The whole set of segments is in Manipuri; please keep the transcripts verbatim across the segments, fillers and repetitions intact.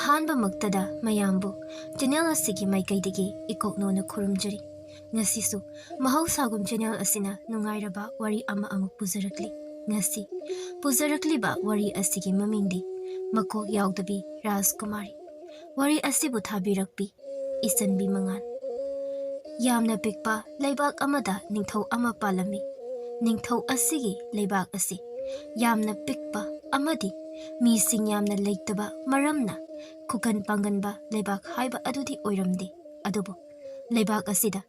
ꯑꯍꯥꯟꯕꯃꯛꯇꯗ ꯃꯌꯥꯝꯕꯨ ꯆꯦꯅꯦꯜ ꯑꯁꯤꯒꯤ ꯃꯥꯏꯀꯩꯗꯒꯤ ꯏꯀꯣꯛꯅꯣꯅ ꯈꯨꯔꯨꯝꯖꯔꯤ꯫ ꯉꯁꯤꯁꯨ ꯃꯍꯧꯁꯥꯒꯨꯝ ꯆꯦꯅꯦꯜ ꯑꯁꯤꯅ ꯅꯨꯡꯉꯥꯏꯔꯕ ꯋꯥꯔꯤ ꯑꯃ ꯑꯃꯨꯛ ꯄꯨꯖꯔꯛꯂꯤ꯫ ꯉꯁꯤ ꯄꯨꯖꯔꯛꯂꯤꯕ ꯋꯥꯔꯤ ꯑꯁꯤꯒꯤ ꯃꯃꯤꯡꯗꯤ ꯃꯀꯣꯛ ꯌꯥꯎꯗꯕꯤ ꯔꯥꯖꯀꯨꯃꯥꯔꯤ꯫ ꯋꯥꯔꯤ ꯑꯁꯤꯕꯨ ꯊꯥꯕꯤꯔꯛꯄꯤ ꯏꯆꯟꯕꯤ ꯃꯉꯥꯜ꯫ ꯌꯥꯝꯅ ꯄꯤꯛꯄ ꯂꯩꯕꯥꯛ ꯑꯃꯗ ꯅꯤꯡꯊꯧ ꯑꯃ ꯄꯥꯜꯂꯝꯃꯤ꯫ ꯅꯤꯡꯊꯧ ꯑꯁꯤꯒꯤ ꯂꯩꯕꯥꯛ ꯑꯁꯤ ꯌꯥꯝꯅ ꯄꯤꯛꯄ ꯑꯃꯗꯤ ꯃꯤꯁꯤꯡ ꯌꯥꯝꯅ ꯂꯩꯇꯕ ꯃꯔꯝꯅ ꯈꯨꯀꯟ ꯄꯥꯡꯒꯟꯕ ꯂꯩꯕꯥꯛ ꯍꯥꯏꯕ ꯑꯗꯨꯗꯤ ꯑꯣꯏꯔꯝꯗꯦ꯫ ꯑꯗꯨꯕꯨ ꯂꯩꯕꯥꯛ ꯑꯁꯤꯗ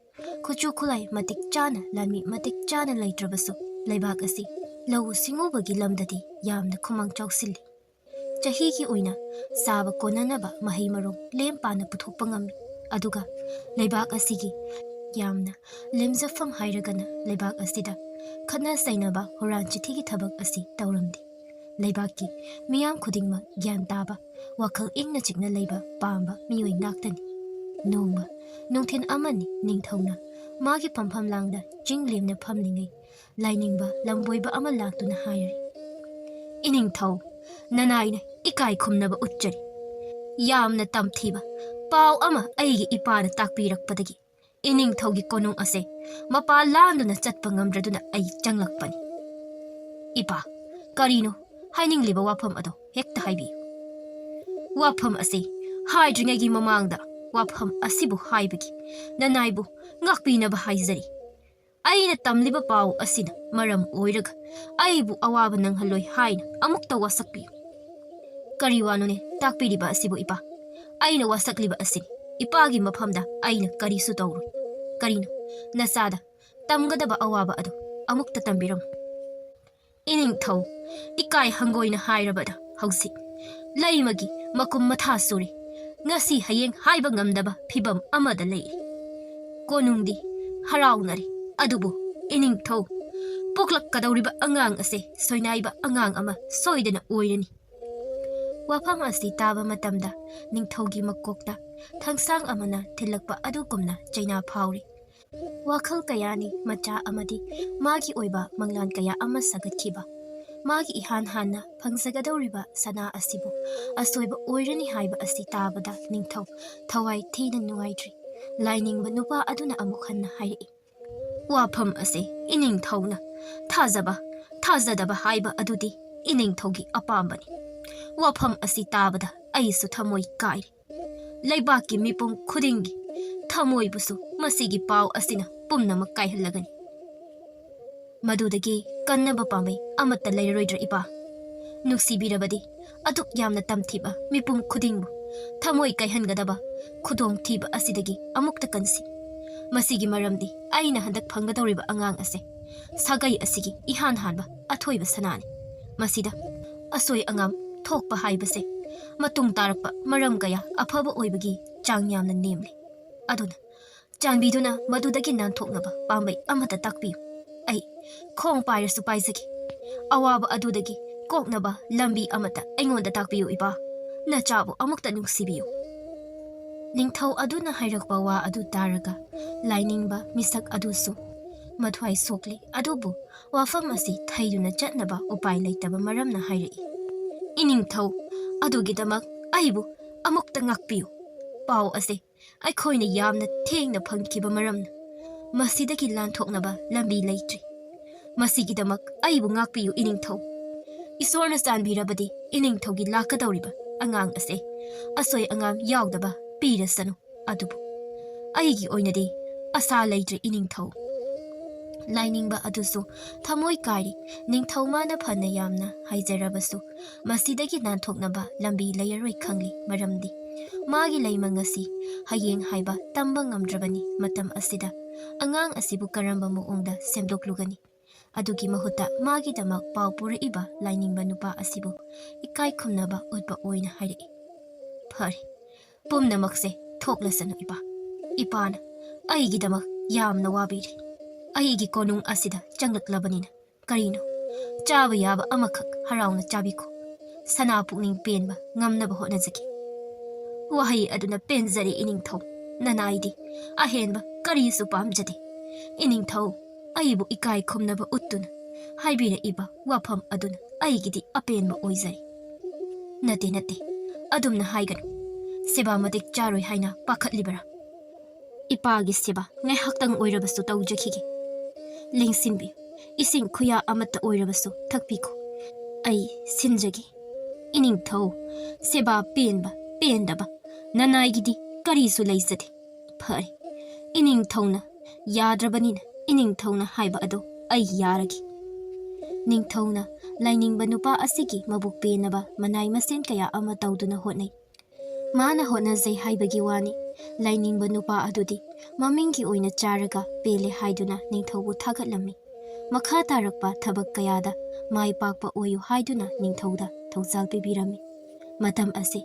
ꯈꯨꯠꯁꯨ ꯈꯨꯠꯂꯥꯏ ꯃꯇꯤꯛ ꯆꯥꯅ, ꯂꯥꯟꯃꯤ ꯃꯇꯤꯛ ꯆꯥꯅ ꯂꯩꯇ꯭ꯔꯕꯁꯨ, ꯂꯩꯕꯥꯛ ꯑꯁꯤ ꯂꯧꯎ ꯁꯤꯡꯎꯕꯒꯤ ꯂꯝꯗꯗꯤ ꯌꯥꯝꯅ ꯈꯨꯃꯥꯡ ꯆꯥꯎꯁꯤꯜꯂꯤ꯫ ꯆꯍꯤꯒꯤ ꯑꯣꯏꯅ ꯆꯥꯕ ꯀꯣꯟꯅꯅꯕ ꯃꯍꯩ ꯃꯔꯣꯡ ꯂꯦꯝ ꯄꯥꯅ ꯄꯨꯊꯣꯛꯄ ꯉꯝꯃꯤ꯫ ꯑꯗꯨꯒ ꯂꯩꯕꯥꯛ ꯑꯁꯤꯒꯤ ꯌꯥꯝꯅ ꯂꯦꯝꯖꯐꯝ ꯍꯥꯏꯔꯒꯅ ꯂꯩꯕꯥꯛ ꯑꯁꯤꯗ ꯈꯠꯅ ꯆꯩꯅꯕ, ꯍꯨꯔꯥꯟ ꯆꯤꯊꯤꯒꯤ ꯊꯕꯛ ꯑꯁꯤ ꯇꯧꯔꯝꯗꯦ꯫ ꯂꯩꯕꯥꯛꯀꯤ ꯃꯤꯌꯥꯝ ꯈꯨꯗꯤꯡꯃꯛ ꯒ꯭ꯌꯥꯟ ꯇꯥꯕ, ꯋꯥꯈꯜ ꯏꯪꯅ ꯆꯤꯛꯅ ꯂꯩꯕ ꯄꯥꯝꯕ ꯃꯤꯑꯣꯏ ꯉꯥꯛꯇꯅꯤ꯫ ꯅꯣꯡꯃ ꯅꯨꯡꯊꯤꯜ ꯑꯃꯅꯤ ꯅꯤꯡꯊꯧꯅ ꯃꯥꯒꯤ ꯐꯝꯐꯝ ꯂꯥꯡꯗ ꯆꯤꯡ ꯂꯦꯝꯅ ꯐꯝꯂꯤꯉꯩ, ꯂꯥꯏꯅꯤꯡꯕ ꯂꯝꯕꯣꯏꯕ ꯑꯃ ꯂꯥꯛꯇꯨꯅ ꯍꯥꯏꯔꯤ, "ꯏꯅꯤꯡꯊꯧ, ꯅꯅꯥꯏꯅ ꯏꯀꯥꯏ ꯈꯨꯝꯅꯕ ꯎꯠꯆꯔꯤ꯫ ꯌꯥꯝꯅ ꯇꯝꯊꯤꯕ ꯄꯥꯎ ꯑꯃ ꯑꯩꯒꯤ ꯏꯄꯥꯅ ꯇꯥꯛꯄꯤꯔꯛꯄꯗꯒꯤ ꯏꯅꯤꯡꯊꯧꯒꯤ ꯀꯣꯅꯨꯡ ꯑꯁꯦ ꯃꯄꯥ ꯂꯥꯟꯗꯨꯅ ꯆꯠꯄ ꯉꯝꯗ꯭ꯔꯗꯨꯅ ꯑꯩ ꯆꯪꯂꯛꯄꯅꯤ꯫ ꯏꯄꯥ, ꯀꯔꯤꯅꯣ ꯍꯥꯏꯅꯤꯡꯂꯤꯕ ꯋꯥꯐꯝ ꯑꯗꯣ ꯍꯦꯛꯇ ꯍꯥꯏꯕꯤꯌꯨ꯫" "ꯋꯥꯐꯝ ꯑꯁꯤ ꯍꯥꯏꯗ꯭ꯔꯤꯉꯩꯒꯤ ꯃꯃꯥꯡꯗ ꯋꯥꯐꯝ ꯑꯁꯤꯕꯨ ꯍꯥꯏꯕꯒꯤ ꯅꯅꯥꯏꯕꯨ ꯉꯥꯛꯄꯤꯅꯕ ꯍꯥꯏꯖꯔꯤ꯫ ꯑꯩꯅ ꯇꯝꯂꯤꯕ ꯄꯥꯎ ꯑꯁꯤꯅ ꯃꯔꯝ ꯑꯣꯏꯔꯒ ꯑꯩꯕꯨ ꯑꯋꯥꯕ ꯅꯪꯍꯜꯂꯣꯏ ꯍꯥꯏꯅ ꯑꯃꯨꯛꯇ ꯋꯥꯁꯛꯄꯤꯌꯨ꯫" "ꯀꯔꯤ ꯋꯥꯅꯣꯅꯦ ꯇꯥꯛꯄꯤꯔꯤꯕ ꯑꯁꯤꯕꯨ ꯏꯄꯥ? ꯑꯩꯅ ꯋꯥꯁꯛꯂꯤꯕ ꯑꯁꯤꯅꯤ꯫ ꯏꯄꯥꯒꯤ ꯃꯐꯝꯗ ꯑꯩꯅ ꯀꯔꯤꯁꯨ ꯇꯧꯔꯣꯏ꯫ ꯀꯔꯤꯅꯣ ꯅꯆꯥꯗ ꯇꯝꯒꯗꯕ ꯑꯋꯥꯕ ꯑꯗꯨ ꯑꯃꯨꯛꯇ ꯇꯝꯕꯤꯔꯝꯃꯨ꯫" "ꯏꯅꯤꯡꯊꯧ, ꯏꯀꯥꯏ ꯍꯪꯒꯣꯏꯅ ꯍꯥꯏꯔꯕꯗ ꯍꯧꯖꯤꯛ ꯂꯩꯃꯒꯤ ꯃꯀꯨꯝ ꯃꯊꯥ ꯁꯨꯔꯦ꯫ ꯉꯁꯤ ꯍꯌꯦꯡ ꯍꯥꯏꯕ ꯉꯝꯗꯕ ꯐꯤꯕꯝ ꯑꯃꯗ ꯂꯩꯔꯤ꯫ ꯀꯣꯅꯨꯡꯗꯤ ꯍꯔꯥꯎꯅꯔꯤ, ꯑꯗꯨꯕꯨ ꯏꯅꯤꯡꯊꯧ, ꯄꯣꯛꯂꯛꯀꯗꯧꯔꯤꯕ ꯑꯉꯥꯡ ꯑꯁꯦ ꯁꯣꯏꯅꯥꯏꯕ ꯑꯉꯥꯡ ꯑꯃ ꯁꯣꯏꯗꯅ ꯑꯣꯏꯔꯅꯤ꯫" ꯋꯥꯐꯝ ꯑꯁꯤ ꯇꯥꯕ ꯃꯇꯝꯗ ꯅꯤꯡꯊꯧꯒꯤ ꯃꯀꯣꯛꯇ ꯊꯥꯡꯁꯥꯡ ꯑꯃꯅ ꯊꯤꯜꯂꯛꯄ ꯑꯗꯨꯒꯨꯝꯅ ꯆꯩꯅꯥ ꯐꯥꯎꯔꯤ꯫ ꯋꯥꯈꯜ ꯀꯌꯥꯅꯤ ꯃꯆꯥ ꯑꯃꯗꯤ ꯃꯥꯒꯤ ꯑꯣꯏꯕ ꯃꯪꯂꯥꯟ ꯀꯌꯥ ꯑꯃ ꯁꯥꯒꯠꯈꯤꯕ꯫ ꯃꯥꯒꯤ ꯏꯍꯥꯟ ꯍꯥꯟꯅ ꯐꯪꯖꯒꯗꯧꯔꯤꯕ ꯁꯅꯥ ꯑꯁꯤꯕꯨ ꯑꯁꯣꯏꯕ ꯑꯣꯏꯔꯅꯤ ꯍꯥꯏꯕ ꯑꯁꯤ ꯇꯥꯕꯗ ꯅꯤꯡꯊꯧ ꯊꯋꯥꯏ ꯊꯤꯅ ꯅꯨꯡꯉꯥꯏꯇ꯭ꯔꯤ꯫ ꯂꯥꯏꯅꯤꯡꯕ ꯅꯨꯄꯥ ꯑꯗꯨꯅ ꯑꯃꯨꯛ ꯍꯟꯅ ꯍꯥꯏꯔꯛꯏ, "ꯋꯥꯐꯝ ꯑꯁꯤ ꯏꯅꯤꯡꯊꯧꯅ ꯊꯥꯖꯕ, ꯊꯥꯖꯗꯕ ꯍꯥꯏꯕ ꯑꯗꯨꯗꯤ ꯏꯅꯤꯡꯊꯧꯒꯤ ꯑꯄꯥꯝꯕꯅꯤ꯫ ꯋꯥꯐꯝ ꯑꯁꯤ ꯇꯥꯕꯗ ꯑꯩꯁꯨ ꯊꯃꯣꯏ ꯀꯥꯏꯔꯤ꯫ ꯂꯩꯕꯥꯛꯀꯤ ꯃꯤꯄꯨꯝ ꯈꯨꯗꯤꯡꯒꯤ ꯊꯃꯣꯏꯕꯨꯁꯨ ꯃꯁꯤꯒꯤ ꯄꯥꯎ ꯑꯁꯤꯅ ꯄꯨꯝꯅꯃꯛ ꯀꯥꯏꯍꯜꯂꯒꯅꯤ꯫ ꯃꯗꯨꯗꯒꯤ ꯀꯟꯅꯕ ꯄꯥꯝꯕꯩ ꯑꯃꯠꯇ ꯂꯩꯔꯔꯣꯏꯗ꯭ꯔꯥ ꯏꯄꯥ? ꯅꯨꯡꯁꯤꯕꯤꯔꯕꯗꯤ ꯑꯗꯨꯛ ꯌꯥꯝꯅ ꯇꯝꯊꯤꯕ ꯃꯤꯄꯨꯝ ꯈꯨꯗꯤꯡꯕꯨ ꯊꯃꯣꯏ ꯀꯥꯏꯍꯟꯒꯗꯕ ꯈꯨꯗꯣꯡꯊꯤꯕ ꯑꯁꯤꯗꯒꯤ ꯑꯃꯨꯛꯇ ꯀꯟꯁꯤ꯫ ꯃꯁꯤꯒꯤ ꯃꯔꯝꯗꯤ ꯑꯩꯅ ꯍꯟꯗꯛ ꯐꯪꯒꯗꯧꯔꯤꯕ ꯑꯉꯥꯡ ꯑꯁꯦ ꯁꯥꯒꯩ ꯑꯁꯤꯒꯤ ꯏꯍꯥꯟ ꯍꯥꯟꯕ ꯑꯊꯣꯏꯕ ꯁꯅꯥꯅꯤ꯫ ꯃꯁꯤꯗ ꯑꯁꯣꯏ ꯑꯉꯥꯝ ꯊꯣꯛꯄ ꯍꯥꯏꯕꯁꯦ ꯃꯇꯨꯡ ꯇꯥꯔꯛꯄ ꯃꯔꯝ ꯀꯌꯥ ꯑꯐꯕ ꯑꯣꯏꯕꯒꯤ ꯆꯥꯡ ꯌꯥꯝꯅ ꯅꯦꯝꯂꯤ꯫ ꯑꯗꯨꯅ ꯆꯥꯟꯕꯤꯗꯨꯅ ꯃꯗꯨꯗꯒꯤ ꯅꯥꯟꯊꯣꯛꯅꯕ ꯄꯥꯝꯕꯩ ꯑꯃꯠꯇ ꯇꯥꯛꯄꯤꯌꯨ꯫ ꯑꯩ ꯈꯣꯡ ꯄꯥꯏꯔꯁꯨ ꯄꯥꯏꯖꯒꯦ꯫ ꯑꯋꯥꯕ ꯑꯗꯨꯗꯒꯤ ꯀꯣꯛꯅꯕ ꯂꯝꯕꯤ ꯑꯃꯠꯇ ꯑꯩꯉꯣꯟꯗ ꯇꯥꯛꯄꯤꯌꯨ ꯏꯄꯥ꯫ ꯅꯆꯥꯕꯨ ꯑꯃꯨꯛꯇ ꯅꯨꯡꯁꯤꯕꯤꯌꯨ꯫" ꯅꯤꯡꯊꯧ ꯑꯗꯨꯅ ꯍꯥꯏꯔꯛꯄ ꯋꯥ ꯑꯗꯨ ꯇꯥꯔꯒ ꯂꯥꯏꯅꯤꯡꯕ ꯃꯤꯁꯛ ꯑꯗꯨꯁꯨ ꯃꯊ꯭ꯋꯥꯏ ꯁꯣꯛꯂꯤ꯫ ꯑꯗꯨꯕꯨ ꯋꯥꯐꯝ ꯑꯁꯤ ꯊꯩꯗꯨꯅ ꯆꯠꯅꯕ ꯎꯄꯥꯏ ꯂꯩꯇꯕ ꯃꯔꯝꯅ ꯍꯥꯏꯔꯛꯏ, "ꯏꯅꯤꯡꯊꯧ, ꯑꯗꯨꯒꯤꯗꯃꯛ ꯑꯩꯕꯨ ꯑꯃꯨꯛꯇ ꯉꯥꯛꯄꯤꯌꯨ꯫ ꯄꯥꯎ ꯑꯁꯤ ꯑꯩꯈꯣꯏꯅ ꯌꯥꯝꯅ ꯊꯦꯡꯅ ꯐꯪꯈꯤꯕ ꯃꯔꯝꯅ ꯃꯁꯤꯗꯒꯤ ꯂꯥꯟꯊꯣꯛꯅꯕ ꯂꯝꯕꯤ ꯂꯩꯇ꯭ꯔꯤ꯫ ꯃꯁꯤꯒꯤꯗꯃꯛ ꯑꯩꯕꯨ ꯉꯥꯛꯄꯤꯌꯨ ꯏꯅꯤꯡꯊꯧ꯫ ꯏꯁꯣꯔꯅ ꯆꯥꯟꯕꯤꯔꯕꯗꯤ ꯏꯅꯤꯡꯊꯧꯒꯤ ꯂꯥꯛꯀꯗꯧꯔꯤꯕ ꯑꯉꯥꯡ ꯑꯁꯦ ꯑꯁꯣꯏ ꯑꯉꯥꯝ ꯌꯥꯎꯗꯕ ꯄꯤꯔꯁꯅꯨ꯫ ꯑꯗꯨꯕꯨ ꯑꯩꯒꯤ ꯑꯣꯏꯅꯗꯤ ꯑꯁꯥ ꯂꯩꯇ꯭ꯔꯦ ꯏꯅꯤꯡꯊꯧ꯫" ꯂꯥꯏꯅꯤꯡꯕ ꯑꯗꯨꯁꯨ ꯊꯃꯣꯏ ꯀꯥꯏꯔꯤ꯫ ꯅꯤꯡꯊꯧ ꯃꯥꯅ ꯐꯅ ꯌꯥꯝꯅ ꯍꯥꯏꯖꯔꯕꯁꯨ ꯃꯁꯤꯗꯒꯤ ꯅꯥꯟꯊꯣꯛꯅꯕ ꯂꯝꯕꯤ ꯂꯩꯔꯔꯣꯏ ꯈꯪꯂꯤ꯫ ꯃꯔꯝꯗꯤ ꯃꯥꯒꯤ ꯂꯩꯃꯪ ꯑꯁꯤ ꯍꯌꯦꯡ ꯍꯥꯏꯕ ꯇꯝꯕ ꯉꯝꯗ꯭ꯔꯕꯅꯤ꯫ ꯃꯇꯝ ꯑꯁꯤꯗ ꯑꯉꯥꯡ ꯑꯁꯤꯕꯨ ꯀꯔꯝꯕ ꯃꯑꯣꯡꯗ ꯁꯦꯝꯗꯣꯛꯂꯨꯒꯅꯤ? ꯑꯗꯨꯒꯤ ꯃꯍꯨꯠꯇ ꯃꯥꯒꯤꯗꯃꯛ ꯄꯥꯎ ꯄꯨꯔꯛꯏꯕ ꯂꯥꯏꯅꯤꯡꯕ ꯅꯨꯄꯥ ꯑꯁꯤꯕꯨ ꯏꯀꯥꯏ ꯈꯨꯝꯅꯕ ꯎꯠꯄ ꯑꯣꯏꯅ ꯍꯥꯏꯔꯛꯏ, "ꯐꯔꯦ, ꯄꯨꯝꯅꯃꯛꯁꯦ ꯊꯣꯛꯂꯁꯅꯨ ꯏꯄꯥ꯫ ꯏꯄꯥꯅ ꯑꯩꯒꯤꯗꯃꯛ ꯌꯥꯝꯅ ꯋꯥꯕꯤꯔꯤ꯫ ꯑꯩꯒꯤ ꯀꯣꯅꯨꯡ ꯑꯁꯤꯗ ꯆꯪꯂꯛꯂꯕꯅꯤꯅ ꯀꯔꯤꯅꯣ ꯆꯥꯕ ꯌꯥꯕ ꯑꯃꯈꯛ ꯍꯔꯥꯎꯅ ꯆꯥꯕꯤꯈꯣ꯫ ꯁꯅꯥ ꯄꯨꯛꯅꯤꯡ ꯄꯦꯟꯕ ꯉꯝꯅꯕ ꯍꯣꯠꯅꯖꯒꯦ꯫" ꯋꯥꯍꯩ ꯑꯗꯨꯅ ꯄꯦꯟꯖꯔꯦ ꯏꯅꯤꯡꯊꯧ꯫ ꯅꯅꯥꯏꯗꯤ ꯑꯍꯦꯟꯕ ꯀꯔꯤꯁꯨ ꯄꯥꯝꯖꯗꯦ꯫ ꯏꯅꯤꯡꯊꯧ, ꯑꯩꯕꯨ ꯏꯀꯥꯏ ꯈꯨꯝꯅꯕ ꯎꯠꯇꯨꯅ ꯍꯥꯏꯕꯤꯔꯛꯏꯕ ꯋꯥꯐꯝ ꯑꯗꯨꯅ ꯑꯩꯒꯤꯗꯤ ꯑꯄꯦꯟꯕ ꯑꯣꯏꯖꯔꯦ꯫ "ꯅꯠꯇꯦ, ꯅꯠꯇꯦ, ꯑꯗꯨꯝꯅ ꯍꯥꯏꯒꯅꯨ꯫ ꯁꯦꯕꯥ ꯃꯇꯤꯛ ꯆꯥꯔꯣꯏ ꯍꯥꯏꯅ ꯄꯥꯈꯠꯂꯤꯕꯔꯥ?" "ꯏꯄꯥꯒꯤ ꯁꯦꯕꯥ ꯉꯥꯏꯍꯥꯛꯇꯪ ꯑꯣꯏꯔꯕꯁꯨ ꯇꯧꯖꯈꯤꯒꯦ꯫ ꯂꯦꯡꯁꯤꯟꯕꯤꯌꯨ, ꯏꯁꯤꯡ ꯈꯨꯌꯥ ꯑꯃꯠꯇ ꯑꯣꯏꯔꯕꯁꯨ ꯊꯛꯄꯤꯈꯣ꯫ ꯑꯩ ꯁꯤꯟꯖꯒꯦ꯫ ꯏꯅꯤꯡꯊꯧ, ꯁꯦꯕꯥ ꯄꯦꯟꯕ ꯄꯦꯟꯗꯕ ꯅꯅꯥꯏꯒꯤꯗꯤ ꯀꯔꯤꯁꯨ ꯂꯩꯖꯗꯦ꯫ ꯐꯔꯦ, ꯏꯅꯤꯡꯊꯧꯅ ꯌꯥꯗ꯭ꯔꯕꯅꯤꯅ ꯏꯅꯤꯡꯊꯧꯅ ꯍꯥꯏꯕ ꯑꯗꯣ ꯑꯩ ꯌꯥꯔꯒꯦ꯫" ꯅꯤꯡꯊꯧꯅ ꯂꯥꯏꯅꯤꯡꯕ ꯅꯨꯄꯥ ꯑꯁꯤꯒꯤ ꯃꯕꯨꯛ ꯄꯦꯟꯅꯕ ꯃꯅꯥꯏ ꯃꯁꯤꯟ ꯀꯌꯥ ꯑꯃ ꯇꯧꯗꯨꯅ ꯍꯣꯠꯅꯩ꯫ ꯃꯥꯅ ꯍꯣꯠꯅꯖꯩ ꯍꯥꯏꯕꯒꯤ ꯋꯥꯅꯤ, ꯂꯥꯏꯅꯤꯡꯕ ꯅꯨꯄꯥ ꯑꯗꯨꯗꯤ ꯃꯃꯤꯡꯒꯤ ꯑꯣꯏꯅ ꯆꯥꯔꯒ ꯄꯦꯜꯂꯦ ꯍꯥꯏꯗꯨꯅ ꯅꯤꯡꯊꯧꯕꯨ ꯊꯥꯒꯠꯂꯝꯃꯤ꯫ ꯃꯈꯥ ꯇꯥꯔꯛꯄ ꯊꯕꯛ ꯀꯌꯥꯗ ꯃꯥꯏ ꯄꯥꯛꯄ ꯑꯣꯏꯌꯨ ꯍꯥꯏꯗꯨꯅ ꯅꯤꯡꯊꯧꯗ ꯊꯧꯖꯥꯜ ꯄꯤꯕꯤꯔꯝꯃꯤ꯫ ꯃꯇꯝ ꯑꯁꯤ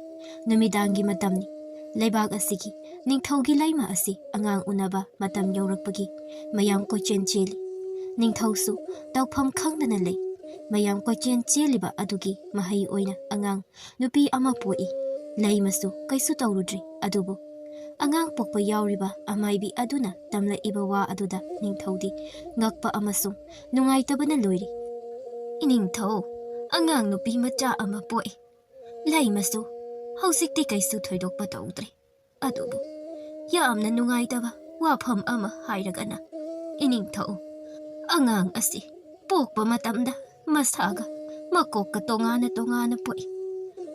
ꯅꯨꯃꯤꯗꯥꯡꯒꯤ ꯃꯇꯝꯅꯤ꯫ ꯂꯩꯕꯥꯛ ꯑꯁꯤꯒꯤ ꯅꯤꯡꯊꯧꯒꯤ ꯂꯩꯃ ꯑꯁꯤ ꯑꯉꯥꯡ ꯎꯅꯕ ꯃꯇꯝ ꯌꯧꯔꯛꯄꯒꯤ ꯃꯌꯥꯝ ꯀꯣꯏꯆꯦꯟ ꯆꯦꯜꯂꯤ꯫ ꯅꯤꯡꯊꯧꯁꯨ ꯇꯧꯐꯝ ꯈꯪꯗꯅ ꯂꯩ꯫ ꯃꯌꯥꯝ ꯀꯣꯏꯆꯦꯟ ꯆꯦꯜꯂꯤꯕ ꯑꯗꯨꯒꯤ ꯃꯍꯩ ꯑꯣꯏꯅ ꯑꯉꯥꯡ ꯅꯨꯄꯤ ꯑꯃ ꯄꯣꯛꯏ꯫ ꯂꯩꯃꯁꯨ ꯀꯩꯁꯨ ꯇꯧꯔꯨꯗ꯭ꯔꯤ, ꯑꯗꯨꯕꯨ ꯑꯉꯥꯡ ꯄꯣꯛꯄ ꯌꯥꯎꯔꯤꯕ ꯑꯃꯥꯏꯕꯤ ꯑꯗꯨꯅ ꯇꯝꯂꯛꯏꯕ ꯋꯥ ꯑꯗꯨꯗ ꯅꯤꯡꯊꯧꯗꯤ ꯉꯛꯄ ꯑꯃꯁꯨꯡ ꯅꯨꯡꯉꯥꯏꯇꯕꯅ ꯂꯣꯏꯔꯤ꯫ "ꯏꯅꯤꯡꯊꯧ, ꯑꯉꯥꯡ ꯅꯨꯄꯤ ꯃꯆꯥ ꯑꯃ ꯄꯣꯛꯏ꯫ ꯂꯩꯃꯁꯨ ꯍꯧꯖꯤꯛꯇꯤ ꯀꯩꯁꯨ ꯊꯣꯏꯗꯣꯛꯄ ꯇꯧꯗ꯭ꯔꯦ꯫ ꯑꯗꯨꯕꯨ ꯌꯥꯝꯅ ꯅꯨꯡꯉꯥꯏꯇꯕ ꯋꯥꯐꯝ ꯑꯃ ꯍꯥꯏꯔꯒꯅ, ꯏꯅꯤꯡꯊꯧ, ꯑꯉꯥꯡ ꯑꯁꯤ ꯄꯣꯛꯄ ꯃꯇꯝꯗ ꯃꯁꯥꯒ ꯃꯀꯣꯛꯀ ꯇꯣꯉꯥꯟꯅ ꯇꯣꯉꯥꯟꯅ ꯄꯣꯛꯏ꯫